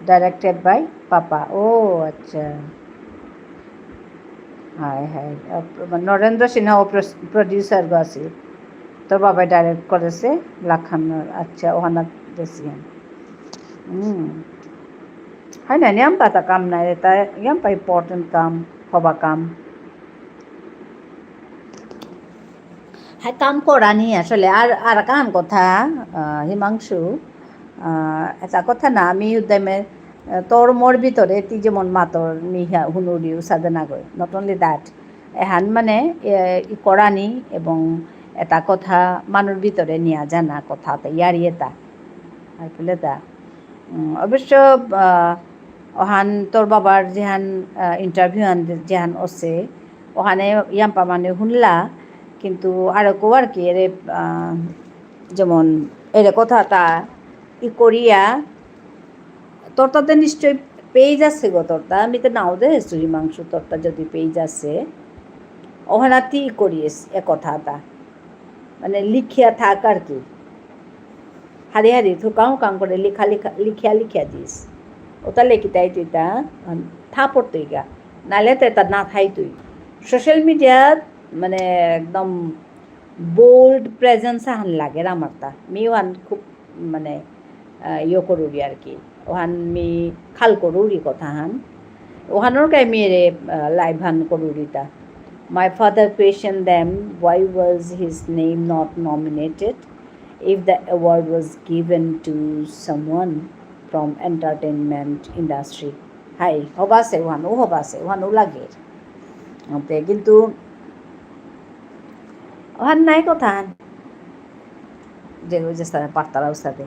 directed by Papa. ও, আচ্ছা। হাই, হাই। আপ-, নরেন্দ্র সিনহা ও প্রস-, producer গো আছে। তোর বাবাই direct করেসে লাখান। আচ্ছা, ওহানা দেসিয়ান। হুম। হাই না, ইয়াম্পা তা কাম নাই, এতা ইয়াম্পা important কাম, হবা কাম। হাই কাম করানি আসলে। আর, আর কাম কথা, আহ, হিমাংশু, আহ, এতা কথা না, আমি উদ্যমে, আহ, তোর মোর ভিতরে তি যেমন মাতর মিহা হুনুরিও সাধনা করে। Not only that, এহান মানে, এ, ই করানি এবং এতা কথা মানুর ভিতরে নিয়া জানা কথা, তা ইয়ারি এতা। আর বুলে তা। উম, অবশ্য, আহ, ওহান তোর বাবার যেহান, আহ, interview হান যেহান অসে, ওহানে ইয়াম্পা মানে হুনলা, কিন্তু আরো কো আর কি এরে, আহ, যেমন এরে কথা তা ই করিয়া, তোর তাতে নিশ্চয় page আছে গো তোর তা, আমি তো নাও দেহেসু হিমাংশু তোর তা যদি page আছে, ওহানাতি ই করিস এ কথা তা। মানে লিখিয়া থাক আর কি। হারি হারি থুকাও কাম করে লিখা লিখা, লিখিয়া লিখিয়া দিস। ওটা লেখিতাই তুই তা, উম, থা পড়তইগা। নালে তো এটা না থাই তুই। Social media মানে একদম bold presence আহান লাগে আমার তা। মি ওহান খুব মানে, আহ, ইয়ে করুরি আর কি। ওহান মি খাল করুরি কথা হান। ওহানোর কাই মেরে, আহ, live হান করুরিতা। My father questioned them, why was his name not nominated if the award was given to someone from entertainment industry? হাই, হবাসে ওহানো, হবাসে ওহানো লাগে। ওতে কিন্তু ওহান নাই কথা হান। যে, ওই যে স্যার পারতারা উস্তাদে।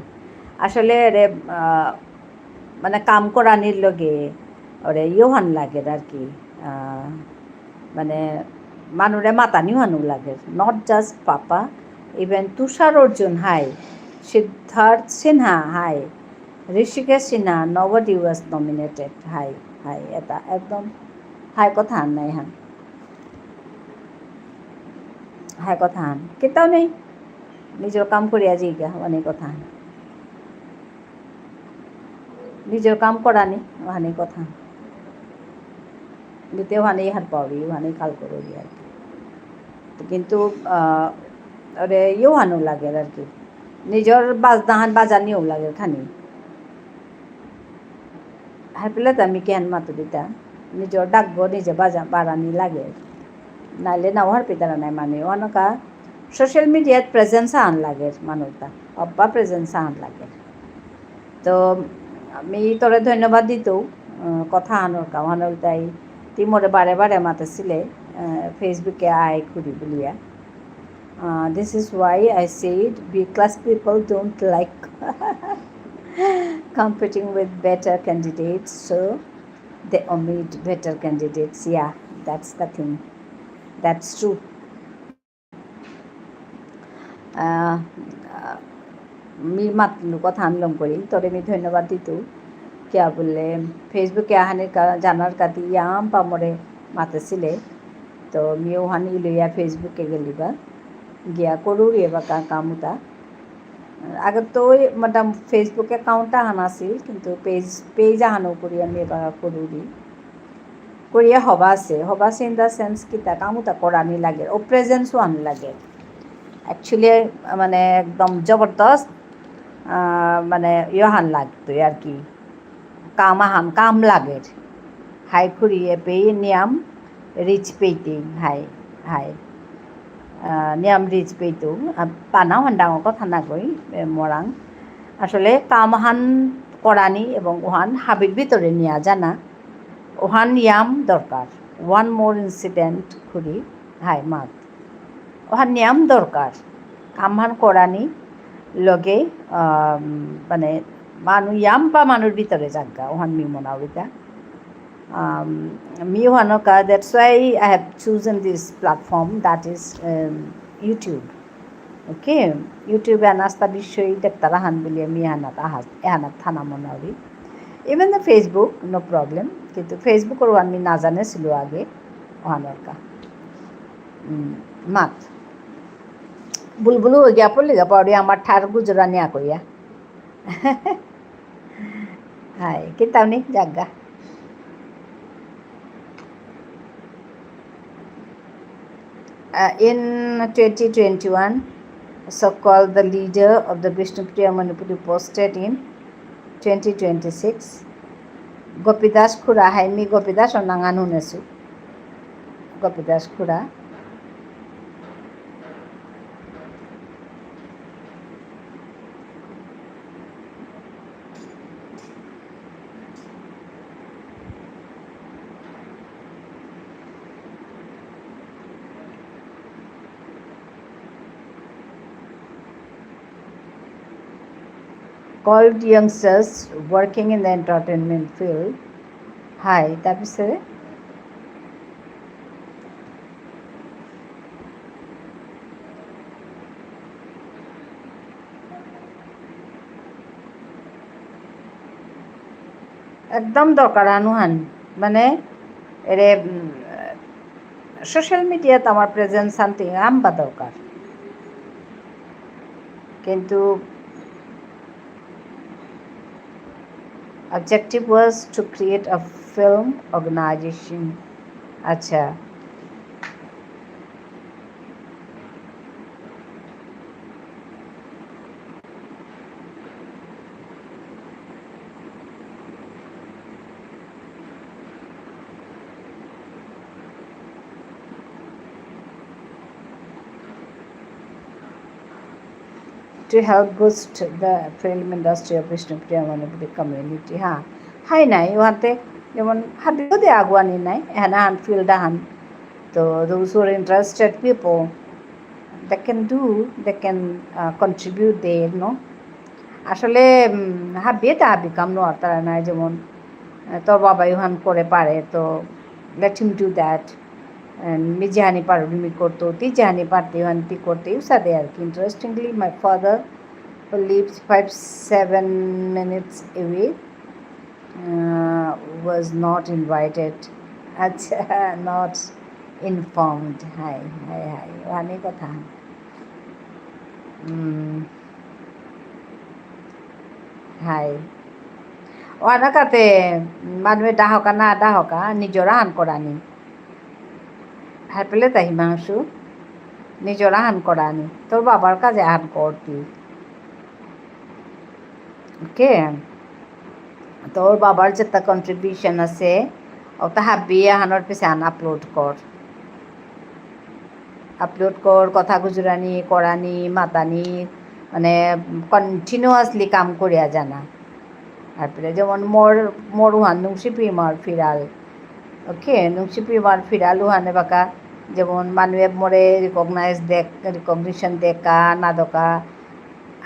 আসলে এরে, আহ, মানে কাম করানির লগে ওরে ইয়োহান লাগে আর কি। আহ, মানে মানুরে মাতানিও হানু লাগে। Not just papa, even Tushar Arjun, হাই। সিদ্ধার্থ সিনহা, হাই। Rishikesh Sinha, nobody was nominated, হাই, হাই। এটা একদম হাই কথা হান নাই হান। হাই কথা হান। কিতাও নেই। নিজর কাম করিয়া যাইগা, অনেক কথা হান। নিজর কাম করানি, ওহানি কথা। দিতে ওহানি হার পাউরি, ওহানি খাল করুরি আর কি। তো কিন্তু, আহ, ওরে ইয়েও হানু লাগে আর কি। নিজর বাজনা হান বাজানিও লাগে খানি। হার পেলে তো আমি কেন মাতুরিতা। নিজর ডাকগো নিজে বাজা, বাড়ানি লাগে। নাইলে নাও হার পেতারা নাই মানে। ওহানকা social media-ত presence আন লাগে মানুষটা। অব্বা presence আন লাগে। তো আমি তোরে ধন্যবাদ দিতৌ, আহ, কথা আনোর কা, ওহান ইলতাই তি মোরে বারে বারে মাতেছিলে, আহ, Facebook-এ আয় খুরি বুলিয়া। Uh, this is why I said B class people don't like competing with better candidates, so they omit better candidates. Yeah, that's the thing. That's true. আহ, মি মাতলু কথা আনলম করি, তোরে মি ধন্যবাদ দিতু। কিয়া বুললে, Facebook-এ আহানির কা-, জানার কাতি ইয়াম পা মোরে মাতেছিলে। তো মি ওহানি লইয়া Facebook-এ গেলিবা। গিয়া করুরি এবাকা কামুতা। আগে তো ওই, মানে, Facebook account আহান আছিল, কিন্তু page, page আহানো করি আমি এবাকা করুরি। করিয়া হবা আছে, হবা আছে in the sense কিতা কামুতা করানি লাগে, ও presence ওহান লাগে। Actually, মানে, একদম জবরদস্ত, আহ, মানে, ইয়োহান লাগতো আর কি। কাম আহান, কাম লাগে। হাই খুরি এপেই নিয়াম reach পেইতে, হাই, হাই। আহ, নিয়াম reach পেইতো, আহ, পানা ওহান ডাঙর কথা না কই, এ, মরাং। আসলে কাম আহান করানি এবং ওহান হাবির ভিতরে নিয়া জানা, ওহান ইয়াম দরকার। One more incident খুরি, হাই মাত। ওহান নিয়াম দরকার। কামহান করানি লগে, আম, মানে, মানু ইয়াম পা মানুর ভিতরে জাগা, ওহান মি মনাউরিতা। আম, মি ওহানকা, that's why I have chosen this platform, that is, um, YouTube. Okay, YouTube-এ আনাস্তা বিষয় দেখতারা হান বুলিয়া মি এহানাত আহা, এহানাত থানা মনাউরি। Even the Facebook, no problem, কিন্তু Facebook-র ওহান মি না জানেসিলু আগে, ওহানর কা। উম, মাত। বুলবুলু হইয়া পড়লি গা, পাউরি আমার ঠার গুজরানি আকইয়া। হাই, কিতাউনি জাগা। Uh, in twenty twenty-one, so-called the leader of the Bishnupriya Manipuri posted in twenty twenty-six, Gopidas খুড়া, হাই মি গোপীদাস নাঙহান হুনেসু। গোপীদাস খুড়া। Called youngsters working in the entertainment field. হাই, তারপরে একদম দরকার আনুহান, মানে, এরে, উম, social media-ত আমার presence something আম্বা দরকার। কিন্তু objective was to create a film organization. আচ্ছা। To help boost the film industry of Bishnupriya Manipuri community. হ্যাঁ, হাই নাই, ওহানতে যেমন হাবিও দে আগুয়ানি নাই, এহান আহান field আহান। তো those who are interested people, they can do, they can, uh, contribute there, no? আসলে, উম, হাবিয়ে তা হাবি কাম নোয়ারতারা না, যেমন, আহ, তোর বাবা ইহান করে পারে, তো let him do that। And me জানি পারবি মি করতো, তি জানি পারতে ইহান তি করতে, ইউ সাদে আর কি। Interestingly, my father, who lives five, seven minutes away, uh, was not invited। আচ্ছা, not informed। হাই, হাই, হাই, ওহানি কথা। উম, হাই। ওহানা কাতে মানুয়ে ডাহকা না ডাহকা, নিজর আহান করানি। হারপেলে তা হিমাংশু, নিজর আহান করানি। তোর বাবার কাজে আহান করতি। ওকে? তোর বাবার যেটা contribution আছে, ওটা হাবি আহানর পিছে আন upload কর। Upload কর, কথা গুজরানি, করানি, মাতানি, মানে, continuously কাম করিয়া যানা। আর পরে যেমন মোর, মোর উহান নুংশিপি মার ফিরাল। ওকে, নুংশিপি মার ফিরাল উহানে বাকা, যেমন মানুয়ে মোরে recognize দেখ, recognition দেকা, না দকা,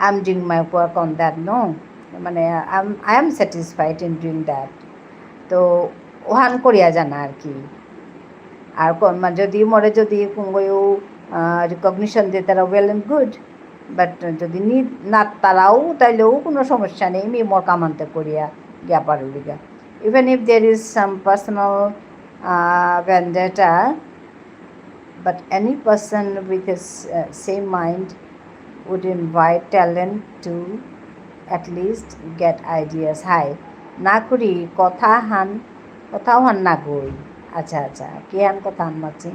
I'm doing my work on that, no? মানে, I'm, I am satisfied in doing that। তো, ওহান করিয়া যানা আর কি। আর কোন, মানে, যদি মোরে যদি কুঙ্গয়ু, আহ, recognition দিতারা, well and good। But যদি নি-, না তারাও, তাইলেও কোনো সমস্যা নেই, মি মোর কামান্তে করিয়া গিয়া পারুলিগা। Even if there is some personal, uh, vendetta, but any person with his, uh, same mind would invite talent to at least get ideas। হাই, না করি কথা হান, কথাও হান না গই। আচ্ছা, আচ্ছা, কি হান কথা হান মাছি?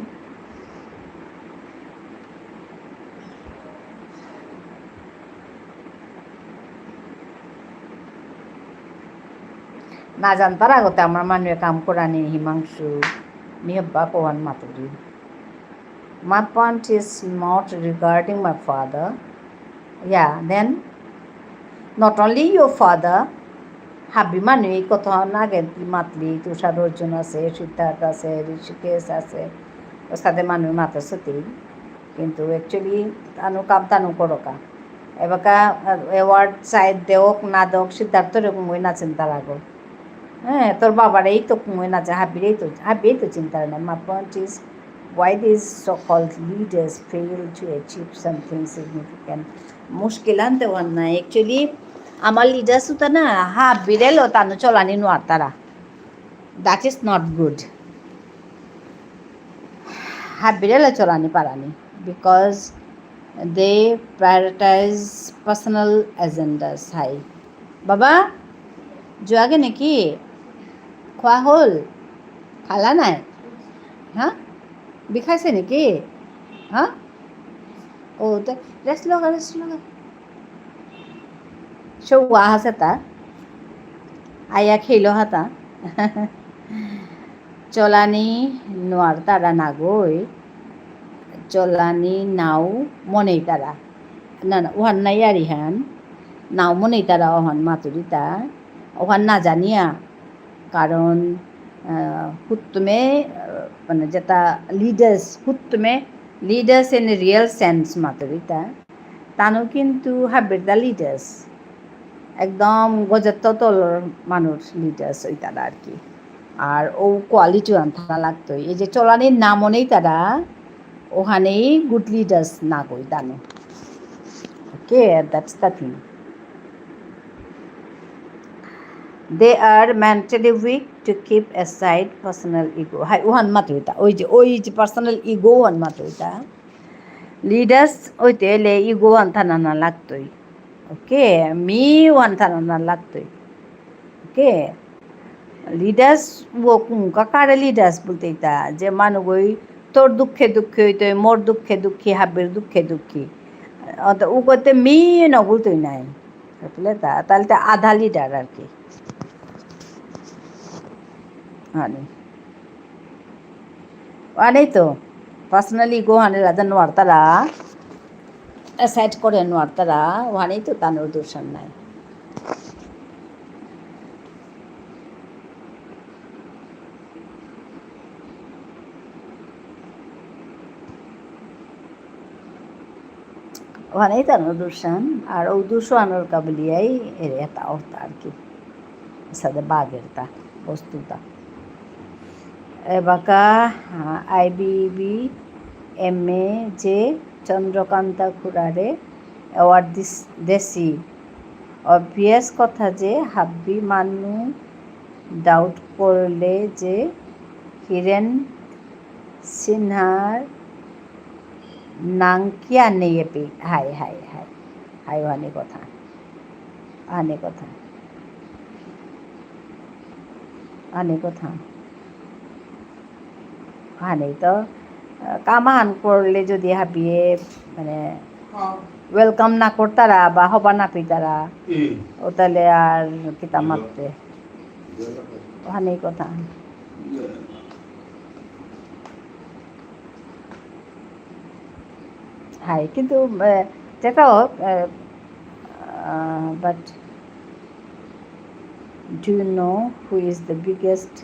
না জানতার আগতে আমার মানুয়ে কাম করানি হিমাংশু, মি হব্বা কোহান Maturi. My point is not regarding my father। Yeah, then not only your father, হাবি মানু এই কথা না গেন্তি মাতলি, তুষার অর্জুন আছে, সিদ্ধার্থ আছে, ঋষিকেশ আছে, ওর সাথে মানু মাতেসেতি। কিন্তু actually তানু কাম তানু করকা। এবাকা, আহ, award side দেওক না দেওক, সিদ্ধার্থরে কুঙগই না চিন্তা লাগো। হ্যাঁ, তোর বাবারেই তো কুঙগই না চা-, হাবিরেই তো, হাবিরেই তো চিন্তা নেই। My point is, why these so-called leaders fail to achieve something significant? মুশকিল আনতে ওহান না। Actually, আমার leaders উতা না, হাবিরেলো তানু চলানি নোয়ারতারা। That is not good। হাবিরেলো চলানি পারানি। Because they prioritize personal agendas। হাই। বাবা, যোৱাগে নেকি? খোৱা হ'ল? খালা নাই? হা? বিষাইছে নেকি? হা? ও, তে rest লগা, rest লগা। সৌ আহাসেতা। আয়া খেইল হাতা। চলানি নোয়ারতারা নাগই। চলানি নাও মনেইতারা। না, না, ওহান না ইয়ারিহান। নাও মনেইতারা ওহান মাতুরিতা। ওহান না জানিয়া। কারণ, আহ, হুত্তুমে, আহ, মানে যেটা leaders, হুত্তুমে leaders in real sense মাতুরিতা। তানু কিন্তু হাবিরদা leaders। একদম গজেত্ত তলর মানুষ leaders ওইতারা আর কি। আর ও quality ওহান থানা লাগতই। এই যে চলানির নাম নেই তারা, ওহানেই good leaders না কই Tanu. Okay, that's the thing. They are mentally weak to keep aside personal ego। হাই, ওহান মাতুরিতা। ওই যে, ওই যে personal ego ওহান মাতুরিতা। Leaders ওইতে এলে ego ওহান থানা না লাগতই। Okay, মি ওহান থানা না লাগতই। Okay, leaders ও কুঙ্কা কারে leaders বুলতে ইতা, যে মানুগই তোর দুঃখে দুঃখী হইতে, মোর দুঃখে দুঃখী, হাবির দুঃখে দুঃখী। অত উগতে মি ন বুলতই নাই। বুঝলে তা? তাহলে তো আধা leader আর কি। আনি। ওহানেই তো, personal ego হানে রাজা নোয়ারতারা, aside করে নোয়ারতারা, ওহানেই তো তানুর দূষণ নাই। ওহানেই তানুর দুষান, আর ও দুষানর কাবলিয়াই এর এতা অর্থ আর কি। সাদে বাগেরতা, বস্তুতা। এবাকা, আহ, আইবিবি এমএ যে চন্দ্রকান্তা খুড়ারে award দিস-, দেসি। Obvious কথা যে হাব্বি মানু doubt করলে যে হিরেন সিনহার নাং কিয়া নেই এপি? হাই, হাই, হাই। হাই, ওহানি কথা। আনে কথা। আনে কথা। আনে তো, আহ, কাম আহান করলে যদি হাবিয়ে, মানে, হ্যাঁ। Welcome না করতারা বা হবা না পিতারা, হুম। ও তাহলে আর কিতা বুঝলাম। মাততে? বুঝলাম। ওহানি কথা। বুঝলাম। হাই, কিন্তু, আহ, যেটা হোক, আহ, আহ, but do you know who is the biggest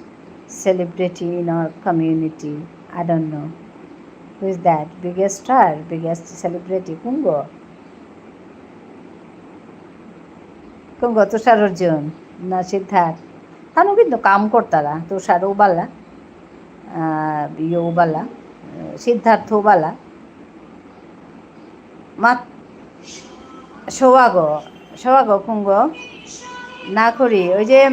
celebrity in our community? I don't know. Who is that? Biggest star, biggest celebrity, কুঙগ? কুঙগ, তুষার অর্জুন না সিদ্ধার্থ? তানু কিন্তু কাম করতারা, তুষারও বালা, আহ, ইয়েও বালা, আহ, সিদ্ধার্থও বালা। মাত-, সৌগ, সৌগ কুঙগ? না করি, ওই যে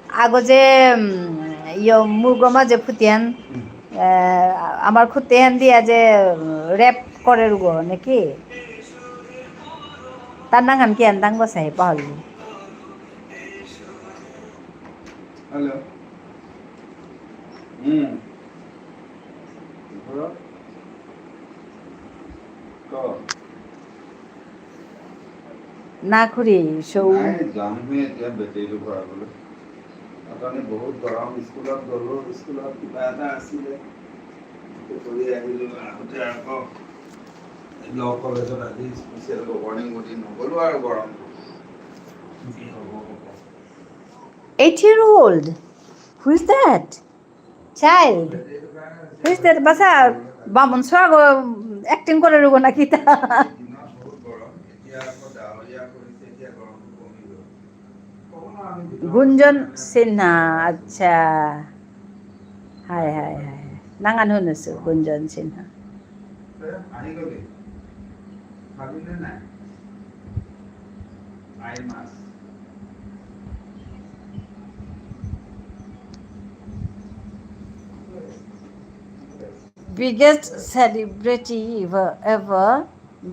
আগ যে, উম, ইয়ো মুরগ মাঝে ফুতিহান, হুম। আহ, আমার খুতেহান দিয়া যে, উম, rape করেরগ নাকি? তার নাঙহান কিহান তাঙগ সাহে পাহরলু। হ্যালো। হুম। ধরো। ক। না খুড়ি, সৌ- নাই, যামহে এতিয়া বেটেৰীটো ভৰাবলৈ। তাৰমানে বহুত গৰম, স্কুলত গ'লো, স্কুলত কিবা এটা আছিলে, কৰি আহিলো, আহোঁতে আকৌ ল কলেজত আজি স্পেচিয়েল গভৰ্ণিং বডি নগ'লো আৰু গৰমটো। যি হ'ব হ'ব। Eight year old? Who is that? Child? Who is that? বাসা বামন সৌগ acting করেরগ নাকি তা? দিনত বহুত গৰম, এতিয়া আকৌ ডাৱৰীয়া কৰিছে, এতিয়া গৰমটো কমি গ'ল। গুঞ্জন সিনহা, আচ্ছা। হাই, হাই, হাই। নাঙহান হুনেসু, গুঞ্জন সিনহা। আহি গলি? খাবি নে নাই? আই মাছ। Biggest celebrity ever, ever,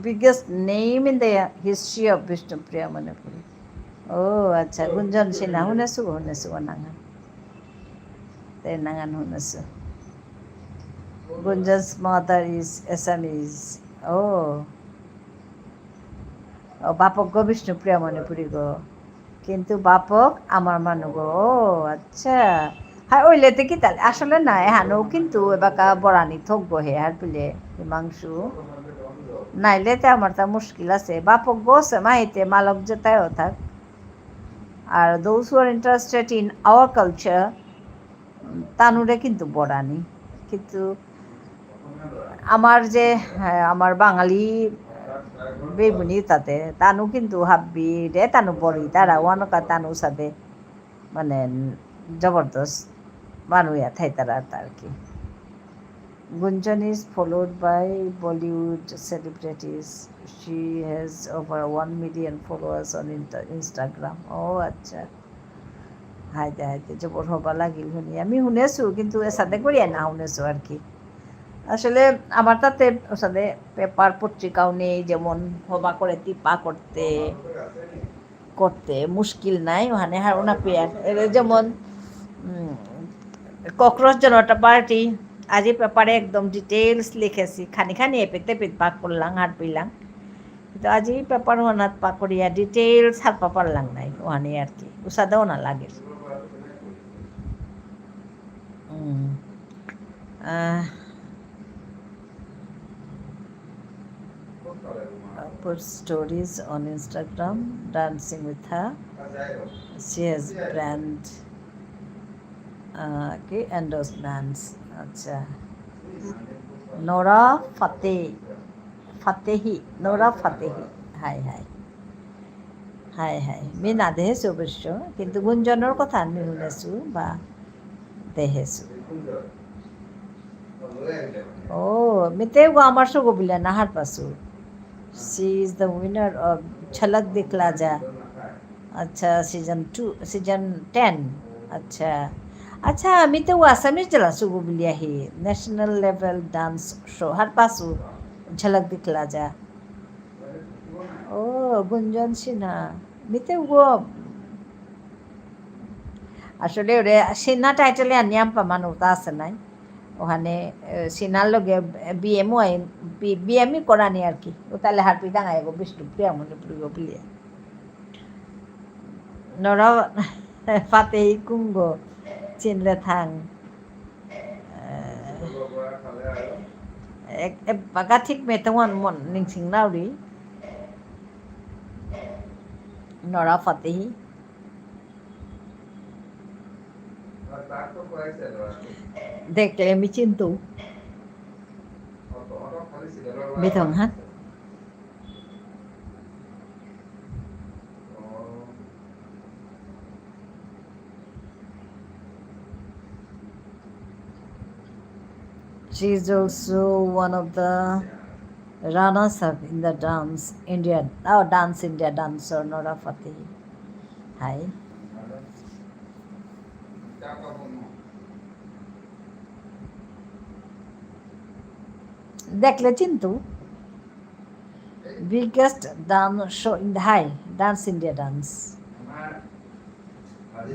biggest name in the history of Bishnupriya Manipuri. ও আচ্ছা, গুঞ্জন সিনহা, হুনেসু, হুনেসু, নাঙহান। তে নাঙহান হুনেসু। Gunjan's mother is Assamese. ও। ও, বাপকগ বিষ্ণুপ্রিয়া মণিপুরীগ। কিন্তু বাপক আমার মানুগ। ও, আচ্ছা। হ্যাঁ, ওইলে তে কিতা, আসলে না, এহানও কিন্তু এবাকা বরানি থকগ হে, হারপিলে, হিমাংশু। নাইলে তে আমার তা মুশকিল আছে। বাপকগ আছে, মাহিতে মালক যেতাই থাক। আর those who are interested in our culture, তানুরে কিন্তু বরানি। কিন্তু আমার যে, হ্যাঁ, আমার বাঙালি বেবুনি তাতে, তানু কিন্তু হাব্বি রে, তানু বরি, তারা ওয়ানকা তানু সাথে, মানে, জবরদস্ত মানুয়া থাইতারা আর কি। Gunjan is followed by Bollywood celebrities. She has over one million followers on Insta-, Instagram. ও আচ্ছা। হাইতে, হাইতে, জবর হবা লাগিল হুনি। আমি হুনেসু, কিন্তু এসাদে করিয়া না হুনেসু আর কি। আসলে আমার তাতে ওসাদে পেপার পত্রিকাও নেই, যেমন হবা করে টিপা করতে, করতে মুশকিল নাই, ওখানে হারুনা পেয়ার। এরে যেমন, উম, ককরোচ জনতা পার্টি, আজি পেপারে একদম details লিখেসি, খানি খানি এপিত তেপিত পাক করলাম, হারপিলাম। কিন্তু আজি পেপার ওহানাত পাকরিয়া details হারপা পারলাম নাই, ওহানি আর কি। উসাদেও না লাগে। উম। আহ, put stories on Instagram, dancing with her. She has brand, আহ, কি endorsements। আচ্ছা। নোরা ফাতে। Fatehi, Nora Fatehi. হাই, হাই। হাই, হাই। মি না দেহেসু অবশ্য, কিন্তু গুঞ্জনর কথা আমি হুনেসু বা দেহেসু। ও, মিতে গো আমার সগো বুলে না হারপাসু। She is the winner of ঝলক দিখলা যা। আচ্ছা, season two, season ten। আচ্ছা। আচ্ছা, মিতে ও Assamese জেলা সগো বুলিয়া হি national level dance show হারপাসু ঝলক দিখলা যা। ও, গুঞ্জন সিনহা। মিতে ও আসলে ওরে সিনহা title এ আনিয়াম পামান ওটা আছে নাই। ওখানে, এ, সিনহার লগে বিএমও আই-, বি-, বিএমই করানি আর কি। ও তাহলে হারপি দাঙ্গা এগো বিষ্ণুপ্রিয়া মণিপুরী গো বুলিয়া। নোরা ফাতেহি কুঙগ চিনলে থাং। এ, এক, এবাকা ঠিক মেতে ওয়ান মন নিংসিং নাউরি। Nora Fatehi. দেখলে আমি চিনতু। বেথং, হ্যাঁ? She is also one of the runners up in the Dance India, oh, Dance India dancer Nora Fateh. Hi. দেখলে চিনতু? Biggest dance show in the, hi, Dance India dance.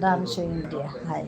Dance show India, hi.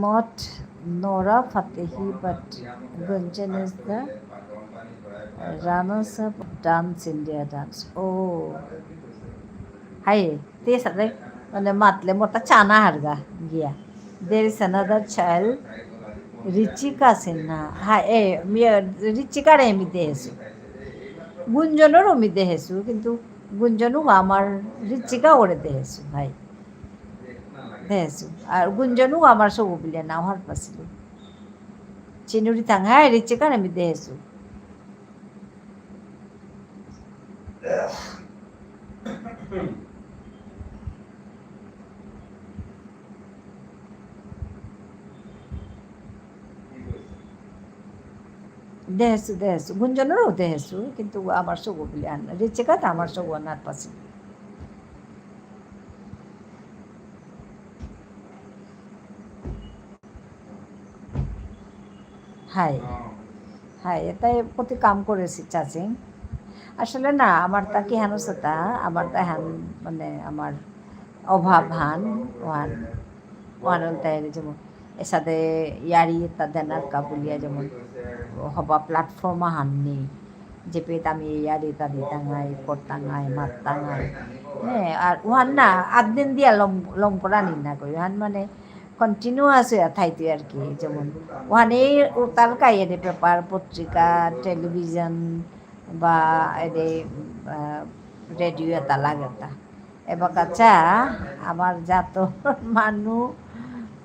Not Nora Fatehi, but Gunjan is the runners up Dance India dance. Oh. Hi, তে সাথে মানে মাতলে মোটা চানা হারগা গিয়া। There is another child, রিচিকা সিনহা। হ্যাঁ, এ, মি-, রিচিকারে আমি দেহেসু। গুঞ্জনরও আমি দেহেসু, কিন্তু গুঞ্জনও আমার রিচিকা ওরে দেহেসু, হাই। দেহেসু। আর গুঞ্জনও আমার সব বুলিয়া নাও হারপাসিল। চিনুরি থাং, হাই, রিচিকারে আমি দেহেসু। দেহেসু, দেহেসু। গুঞ্জনরও দেহেসু, কিন্তু আমার সগো বুলিয়া আন-, রিচিকা তো আমার সগো নার পাশে। হাই। হাই, এটাই প্রতি কাম করেসি চাচিং। আসলে না, আমার তা কি হানো সেটা, আমার তা হান, মানে, আমার অভাব হান, ওহান, ওহান হলতাই যেমন, এসাদে ইয়ারি তা দেনার কা বুলিয়া যেমন, হবা platform হান নেই। যেপেত আমি ইয়ারি তা দিতাঙাই, করতাঙাই, মাততাঙাই। হ্যাঁ, আর ওহান না, আদিন দিয়া লম, লম করানি না কই, ওহান মানে, continuous হইয়া থাইতে আর কি, যেমন ওখানে উতাল কাইয়ে দে paper, পত্রিকা, television বা এদে, আহ, radio এটা লাগে তা। এবাকা চা, আমার জাত মানু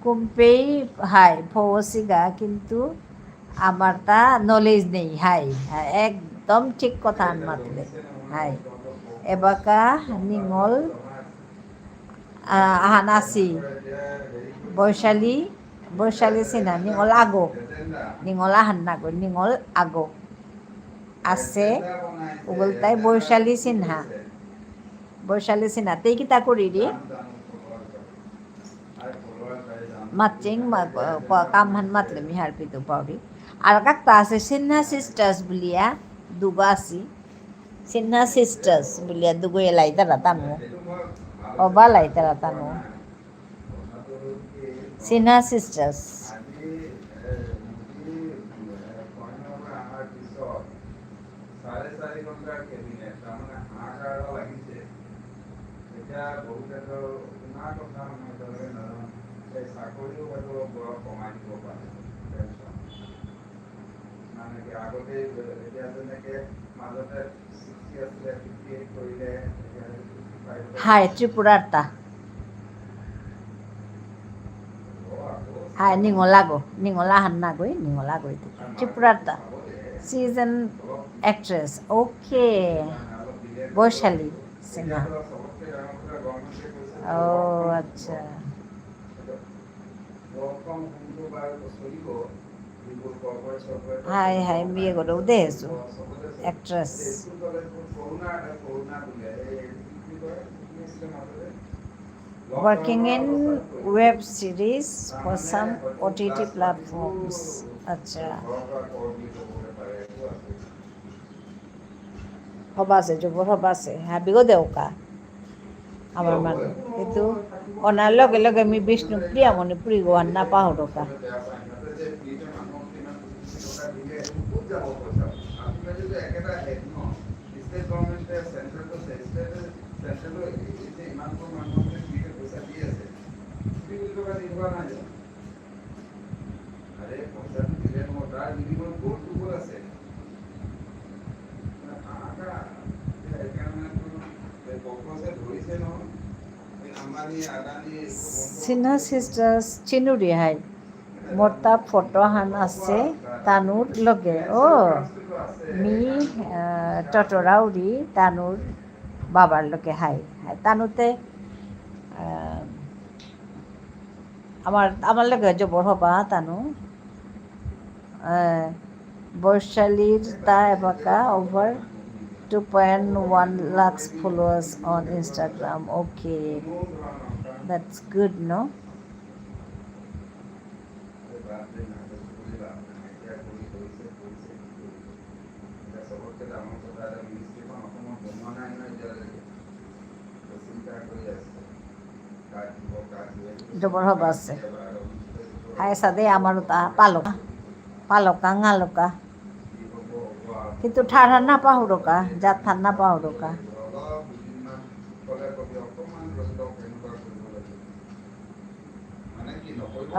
কুম্পেই হাই, ফৌসিগা, কিন্তু আমার তা knowledge নেই, হাই, হাই, একদম ঠিক কথা আন মাতলে, হাই। এবাকা নিঙল আহ, আহান আসি। বৈশালী, বৈশালী সিনহা, নিঙল আগো। নিঙল আহান নাগো, নিঙল আগো। আছে, উগলতাই বৈশালী সিনহা। বৈশালী সিনহা, তেই কিতা করিরি? মাতচিং, মা-, প-, কামহান মাতলে মি হারপিতু পাউরি। আর কাকতা আছে সিনহা sisters বুলিয়া, দুগো আসি। Sinha sisters বুলিয়া দুগো এলাইতারা তানু। অবা লাইতারা তানু। Sinha sisters. চাৰে চাৰি ঘণ্টাৰ কেবিনেট, তাৰমানে হাহাকাৰ এটা লাগিছে। এতিয়া বহুতে তো শুনা কথা, মই এতিয়ালৈকে নাজানো। এই চাকৰিও হয়তো বয়স কমাই দিব পাৰে, পেঞ্চন। মানে কি, আগতে এতিয়া যেনেকে মাজতে ছিক্সটি আছিলে, ফিফটি এইট কৰিলে, এতিয়া হয়তো ফিফটি ফাইভ। হাই, ত্ৰিপুৰাৰ তা। হাই, নিঙলাগো, নিঙলা হান নাগই, নিঙলাগই। ত্রিপুরার তা। She is an actress. Okay. Vaishali সিনহা। ও, আচ্ছা। হাই, হাই, মি এগো দেহেসু। Actress. Working in web series for some O T T platforms. আচ্ছা। হবা আছে, জবর হবা আছে। হাবিগো দেউকা। আমার মানে, কিন্তু অনার লগে লগে মি বিষ্ণুপ্রিয়া মণিপুরী গোহান না পাহুরকা। ষ্টেট গভৰ্ণমেণ্টে, চেণ্ট্ৰেলটো, ষ্টেট, চেণ্ট্ৰেলো এই যে ইমানবোৰ মানুহক যে ফ্ৰীতে পইচা দি আছে, ফ্ৰী বুলি টকা দি থকা নাই জানো? আৰে, পইচাটো দিলে নহ'ব, তাৰ বিনিময়ত গ'লটো ক'ত আছে? মানে, হাহাকাৰ। এতিয়া সেইকাৰণে তো এই কক্ৰচে ধৰিছে নহয়, এই আম্বানী, আদানী, এইবোৰ বন্ধ সিনহা কৰি দিছে। Sisters চিনুরি হাই। মোরতা ফটো হান আছে তানুর লগে। ও, মি, আহ, টটরাউরি তানুর বাবার লগে হাই। হাই, তানুতে, আহ, আমার, আমার লগে জবর হবা তানু। আহ, বৈশালীর তা এবাকা over two point one lakhs followers on Instagram. Okay, that's good, no? জবর হবা আছে। হায় সাদে আমারও তা পালকা, পালকা, ঙালকা। কিন্তু ঠার হান না পাহুরকা, জাত হান না পাহুরকা।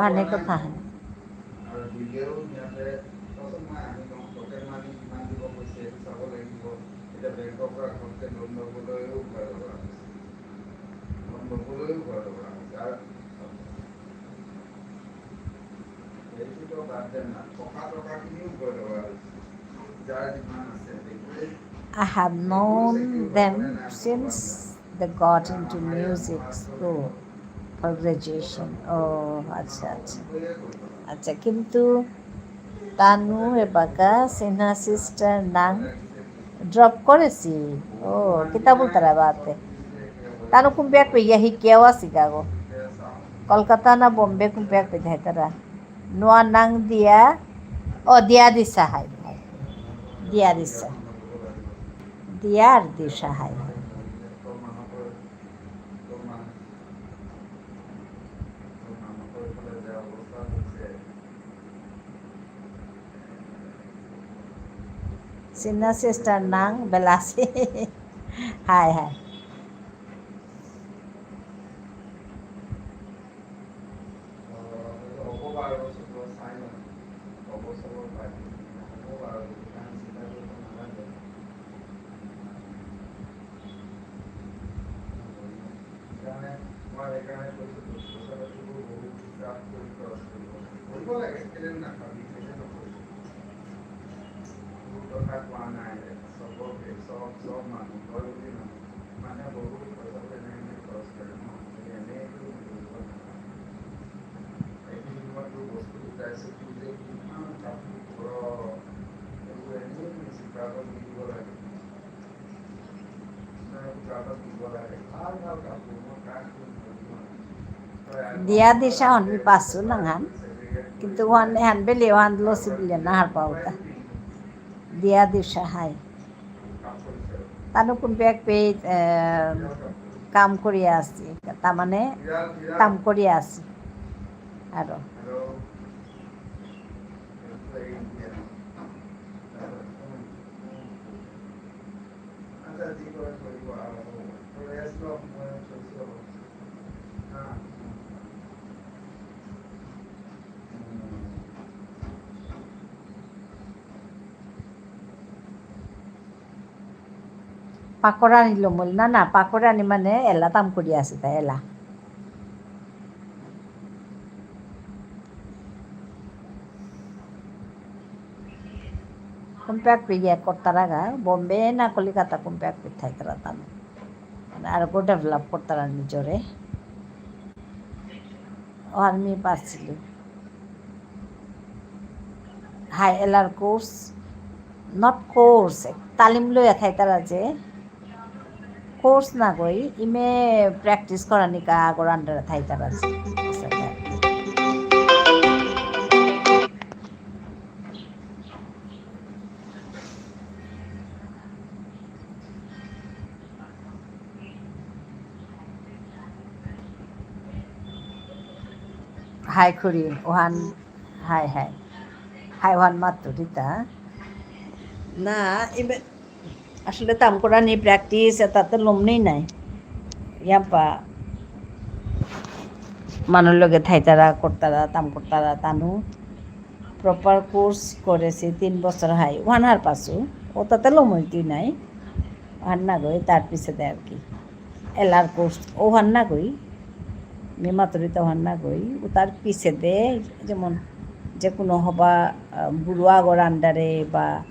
অনেক কথা। I have known them since they got into music school for graduation. ও আচ্ছা, আচ্ছা। আচ্ছা, কিন্তু তানু এবাকা সিনহা সিস্টার নাং ড্রপ করেসি। ও, কিতা বুলতারা বাতে? তানু কুম্পিয়াক পেয়া হিকিয়াও আসি গাগো। কলকাতা না বোম্বে কুম্পিয়াক পেয়া ধাইতারা। নোয়া নাং দিয়া, ও, দিয়া দিশা হাই। দিয়া দিশা। দিয়া আর দিশা হাই। সিনহা সিস্টার নাং বেলাসি। High, high. দিয়া দিশা হন মি পাসু নাঙহান। কিন্তু ওহান এহান বেলে ওহান লসি বিলে না হার পাউতা। দিয়া দিশা হাই। তানু কুম্পেক পে, এ, কাম করিয়া আসি, তার মানে কাম করিয়া আসি। আরো। পাকরানি লমল না, না, পাকরানি মানে এলা তাম করিয়া আসি তা এলা। কুম্পেক পে ইয়ে করতারাগা, বোম্বে না কলিকাতা কুম্পেক পে থাইতারা তানু। মানে আরো develop করতারা নিজরে। ও আর মি পাসিলু। হাই এলার course, not course, তালিম লইয়া থাইতারা যে, course না গই, ইমে practice করানিকা আগর under থাইতারা যে। হাই খুড়ি, ওহান, হাই, হাই। হাই ওহান মাত্র দিতা। না, ইবে-, আসলে তাম করানি practice, এতাতে লমনি নাই। ইয়াম্পা মানুর লগে থাইতারা, করতারা, তাম করতারা, তানু। Proper course করেসি তিন বছর হাই, ওহান হার পাসু, ও তাতে লমইতি নাই, ওহান না গই, তার পিছেদে আর কি। এলার course, ওহান না গই, মি মাতুরিতা ওহান না গই, ও তার পিছেদে, যেমন যে কোনো হবা, আহ, গুরু আগর under এ বা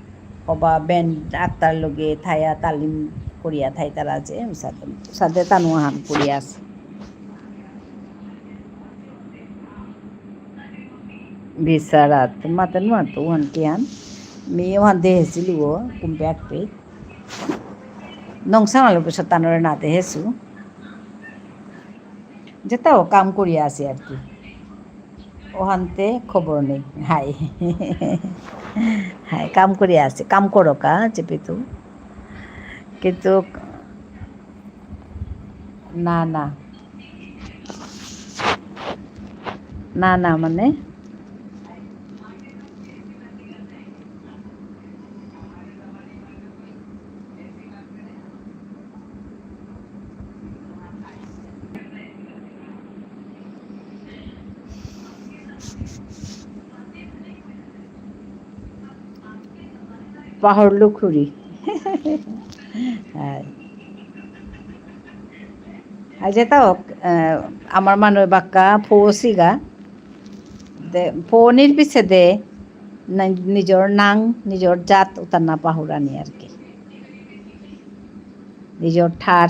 হবা band আক্তার লগে থায়া তালিম করিয়া থাইতারা যে, সাথে, সাথে তানু আহান করিয়া আসে। বিসারাত, মাতে নুয়ারতো ওহান কিহান। মি ওহান দেহেসিলু গো, কুম্পেক পে। নংসাং আলো পিসত তানুরে না দেহেসু। যেতাও কাম করিয়া আসি আর কি। ওহানতে খবর নেই। হাই। হাই, কাম করিয়া আসি। কাম করো কা, চেপিতু। কিন্তু না, না। না, না, মানে? পাহরলু খুড়ি। হাই। আর যেতা হোক, আহ, আমার মানু বাক্কা ফৌসিগা। দে, ফৌনির পিছেদে, না, নিজর নাঙ, নিজর জাত, উতা না পাহুরানি আর কি। নিজর ঠার,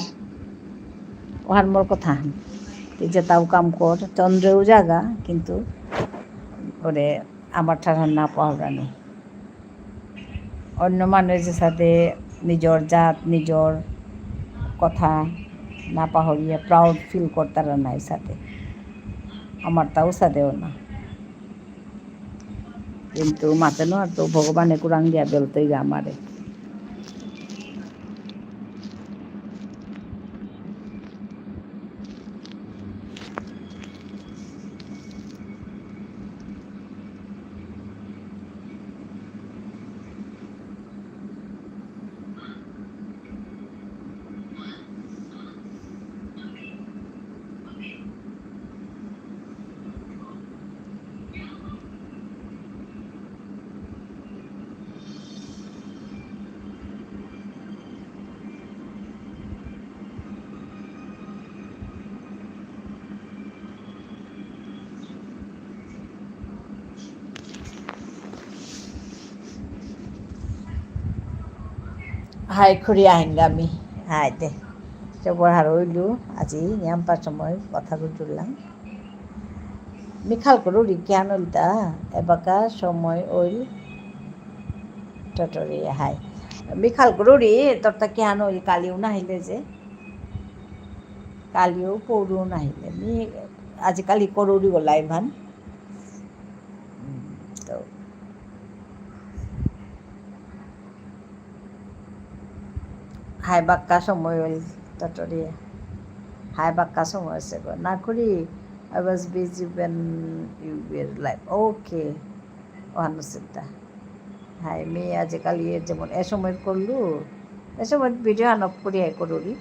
ওহান মোর কথা। তে যেতাও কাম কর, চন্দ্রেও জাগা, কিন্তু ওরে আমার ঠার না পাহুরানি। অন্য মানুষ যেসাদে নিজর জাত, নিজর কথা না পাহরিয়া proud feel করতারা না এসাদে। আমার তাও সাদেও না। কিন্তু মাতে নুয়ারতো, ভগবানে কুরাং দিয়া বেলতইগা আমারে। হাই খুড়ি আহেঙ্গামি। হাই দে। জবর হারৌ ইলু, আজি ইয়াম্পা সময় কথা গুজুরলাম। মি খাল করুরি কিহান ইলতা, এবাকা সময় ইল টটরি হাই। মি খাল করুরি, তোরতা কিহান ইল কালিও নাহিলে যে। কালিও পৌরও নাহিলে। মি আজিকালি করুরি গলাই ভান। উম, তো। হাই বাক্কা সময় হইল, ততরে। হাই বাক্কা সময় আছে গো। না করি, I was busy when you were live. Okay. ওহানো চিন্তা। হাই, মি আজিকালি এ যেমন এ সময় করলু, এ সময় ভিডিও আন অফ করিয়া করুরি।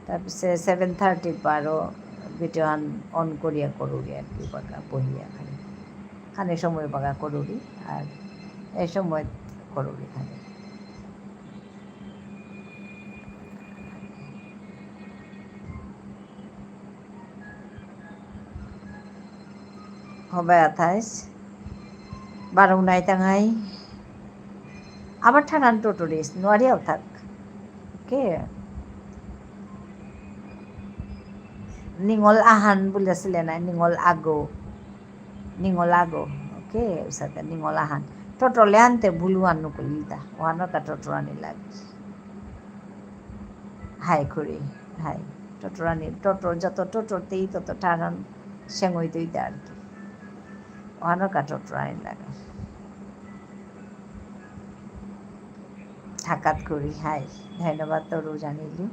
তারপরে সেভেন থার্টি বারো ভিডিও আন অন করিয়া করুরি আর কি, বাকা বহিয়া খানি। খানি সময় বাকা করুরি, আর এ সময় করুরি খানি। হবায়া থাইস। বারো নাই তাঙাই। আবার ঠানান টোটোরিস, নোয়ারিয়াও থাক। ওকে। নিঙল আহান বুলেছিলে না, নিঙল আগো। নিঙল আগো। ওকে, উসাতে নিঙল আহান। টোটোলে আনতে বুলু আনু কইতা। ওহানো কা টোটো আনি লাগে। হাই খুড়ি, হাই। টোটোরানি, টোটো, যত টোটোতেই তত টানান সেঙই দইতে আর কি। ওহানো কা টোটোরানি লাগে। থাকাত খুড়ি, হাই। ধন্যবাদ তরু জানিলু।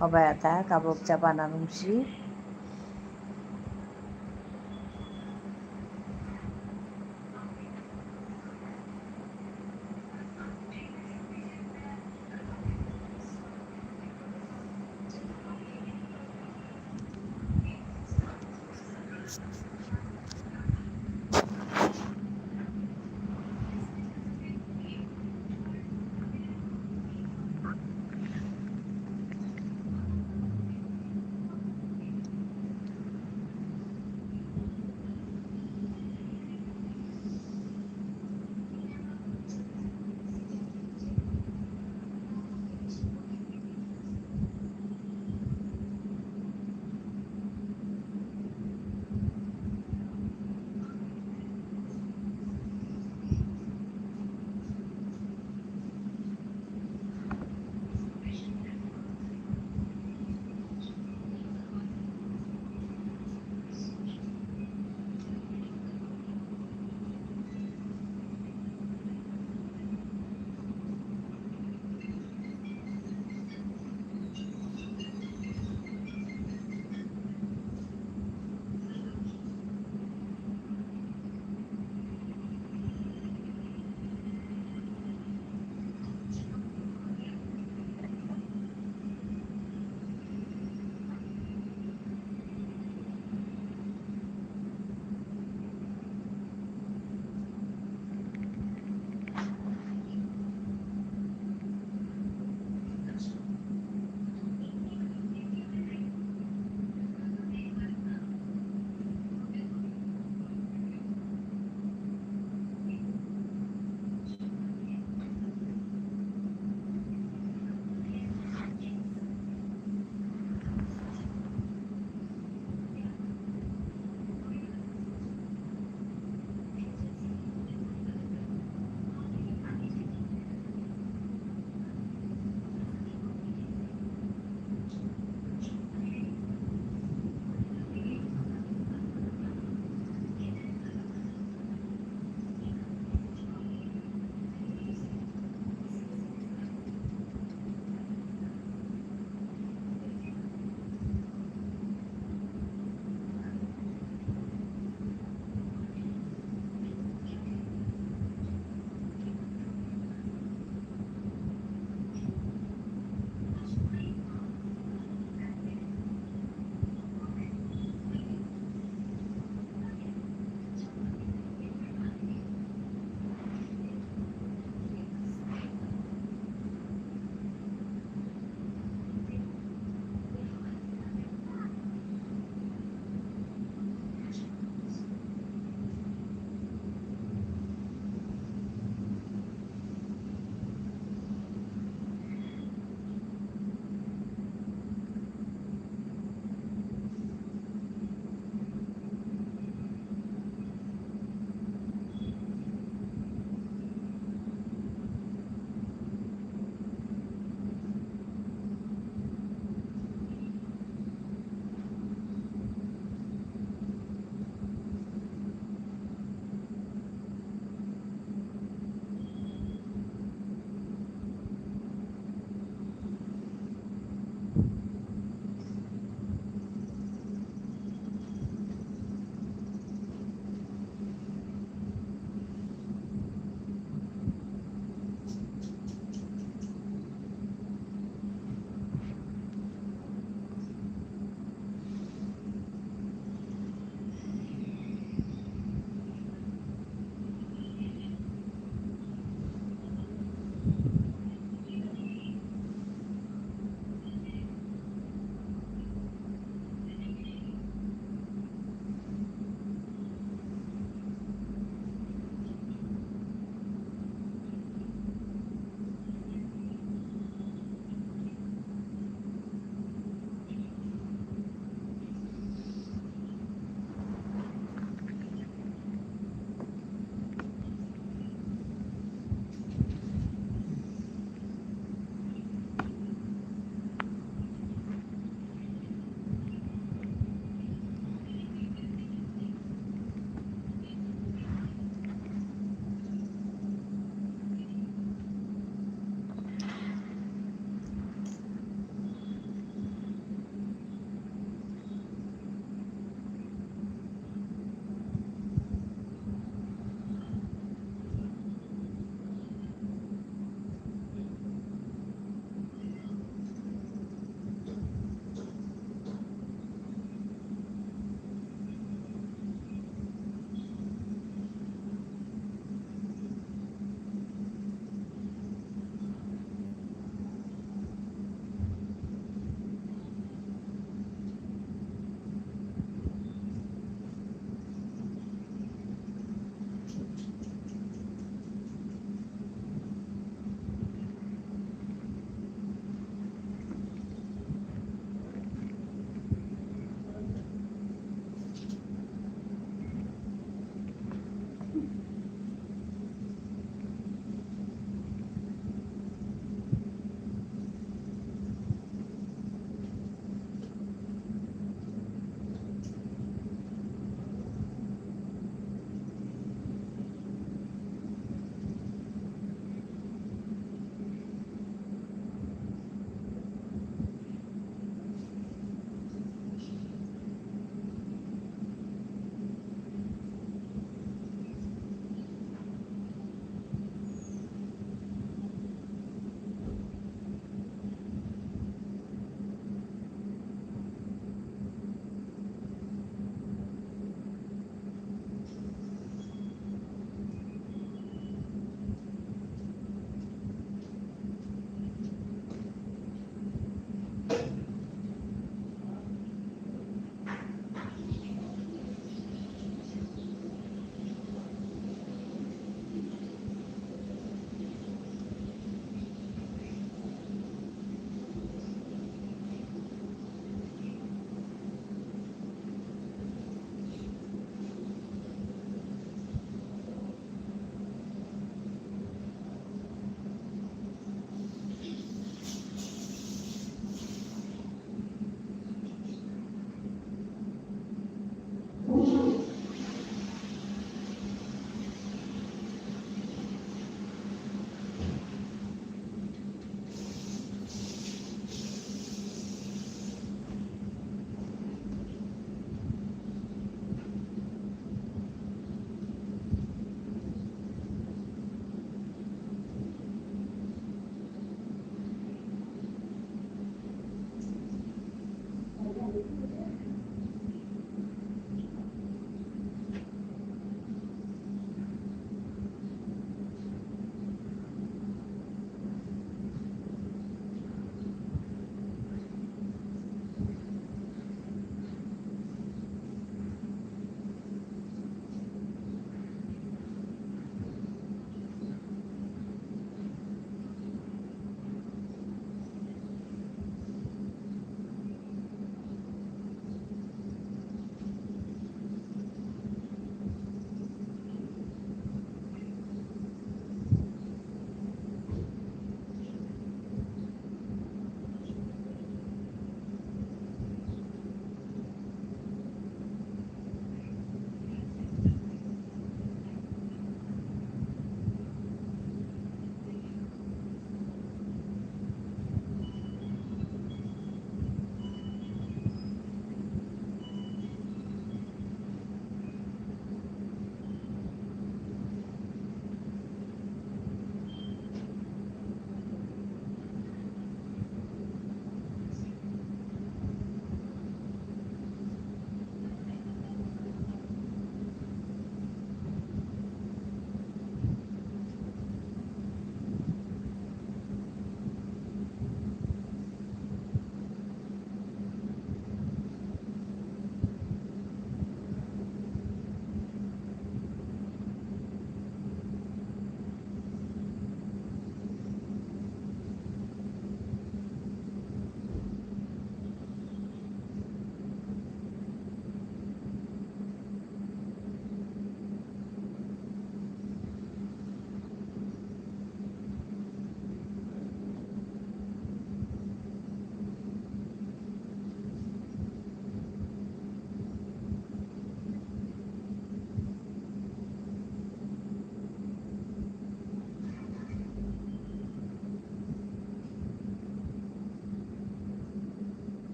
হবায়া থাক, কাবক চা বানানুংসি।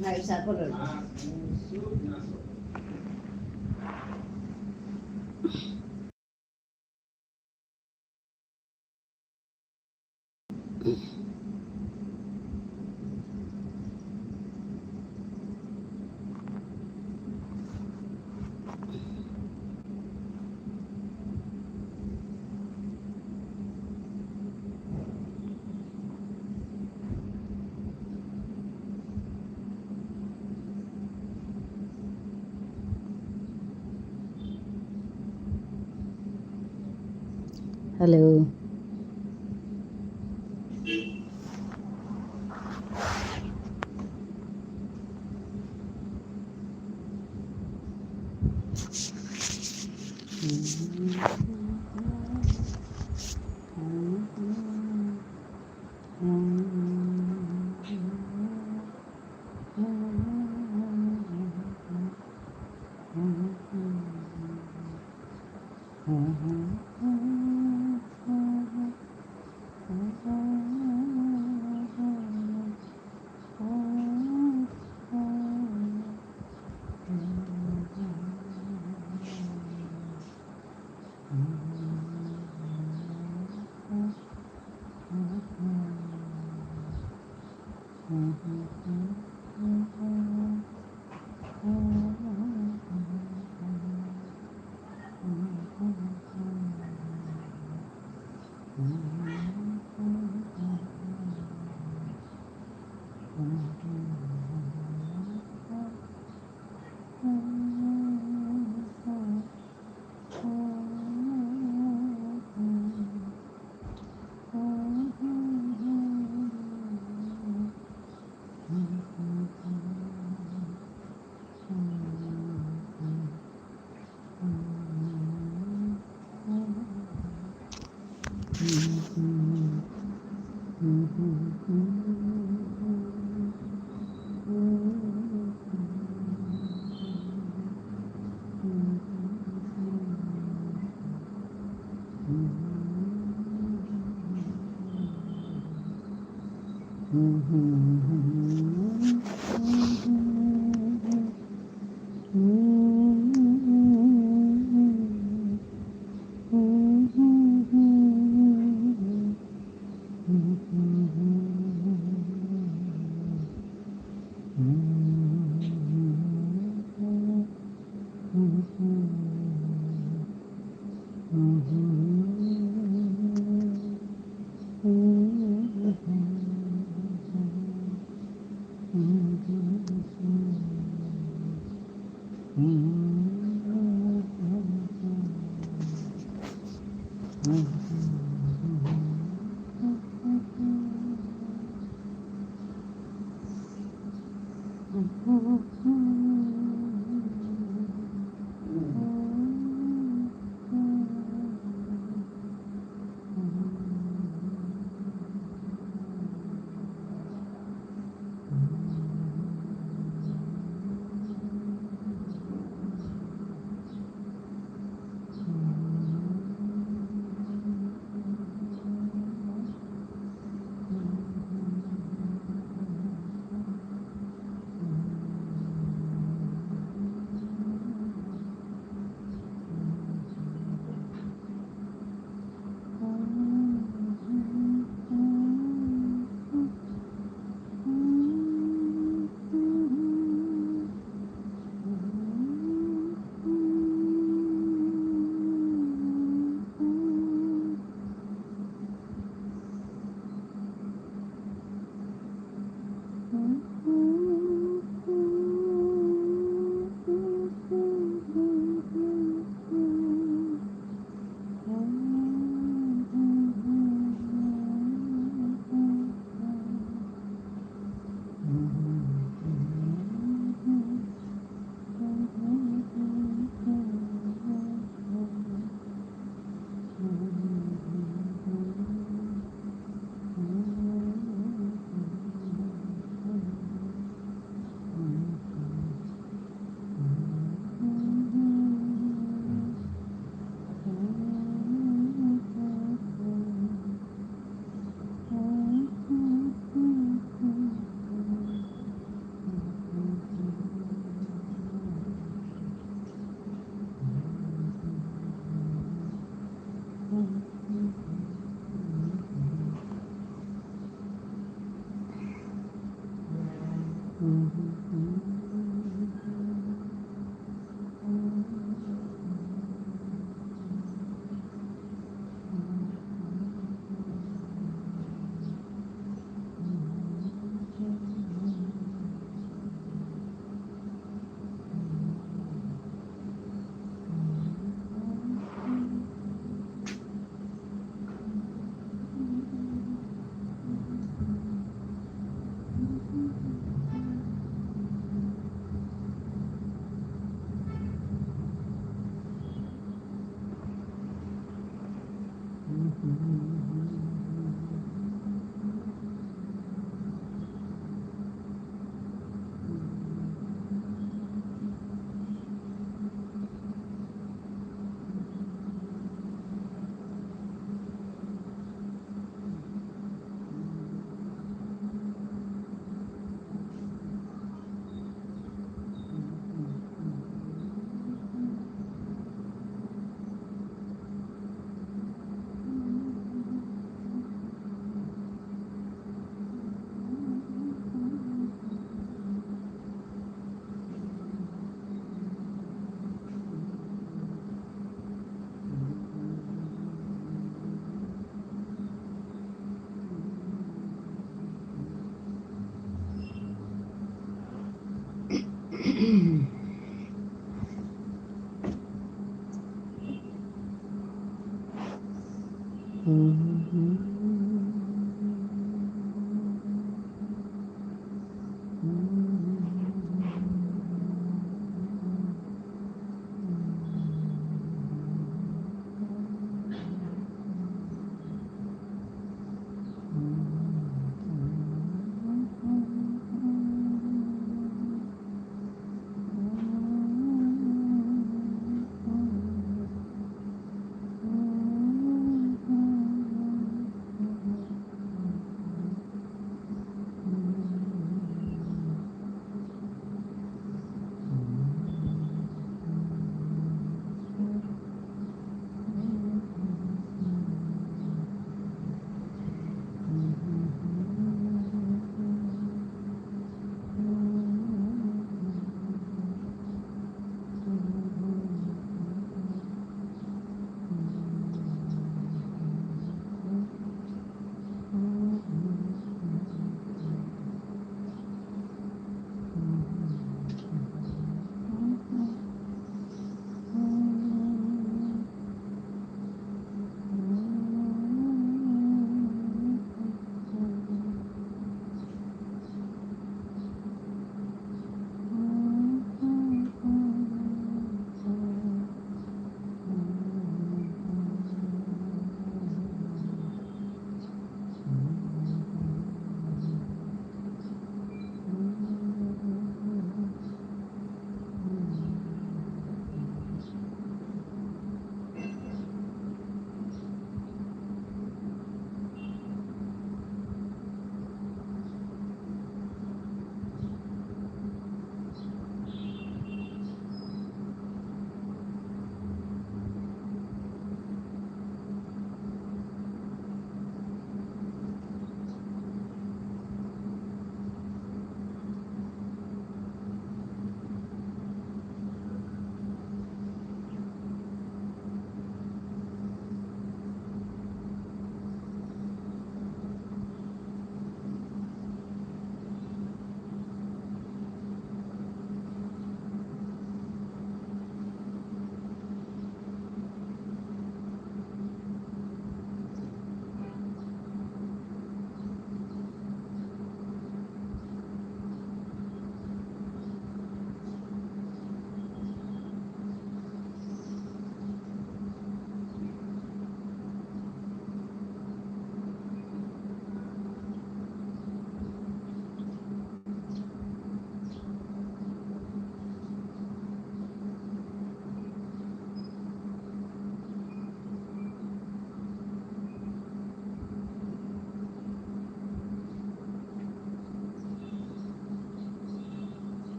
Ngai sa ko lo. Hello.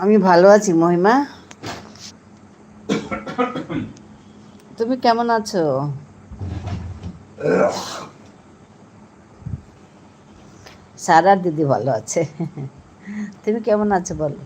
আমি ভালো আছি, মহিমা। তুমি কেমন আছো? সারা দিদি ভালো আছে। তুমি কেমন আছো বলো?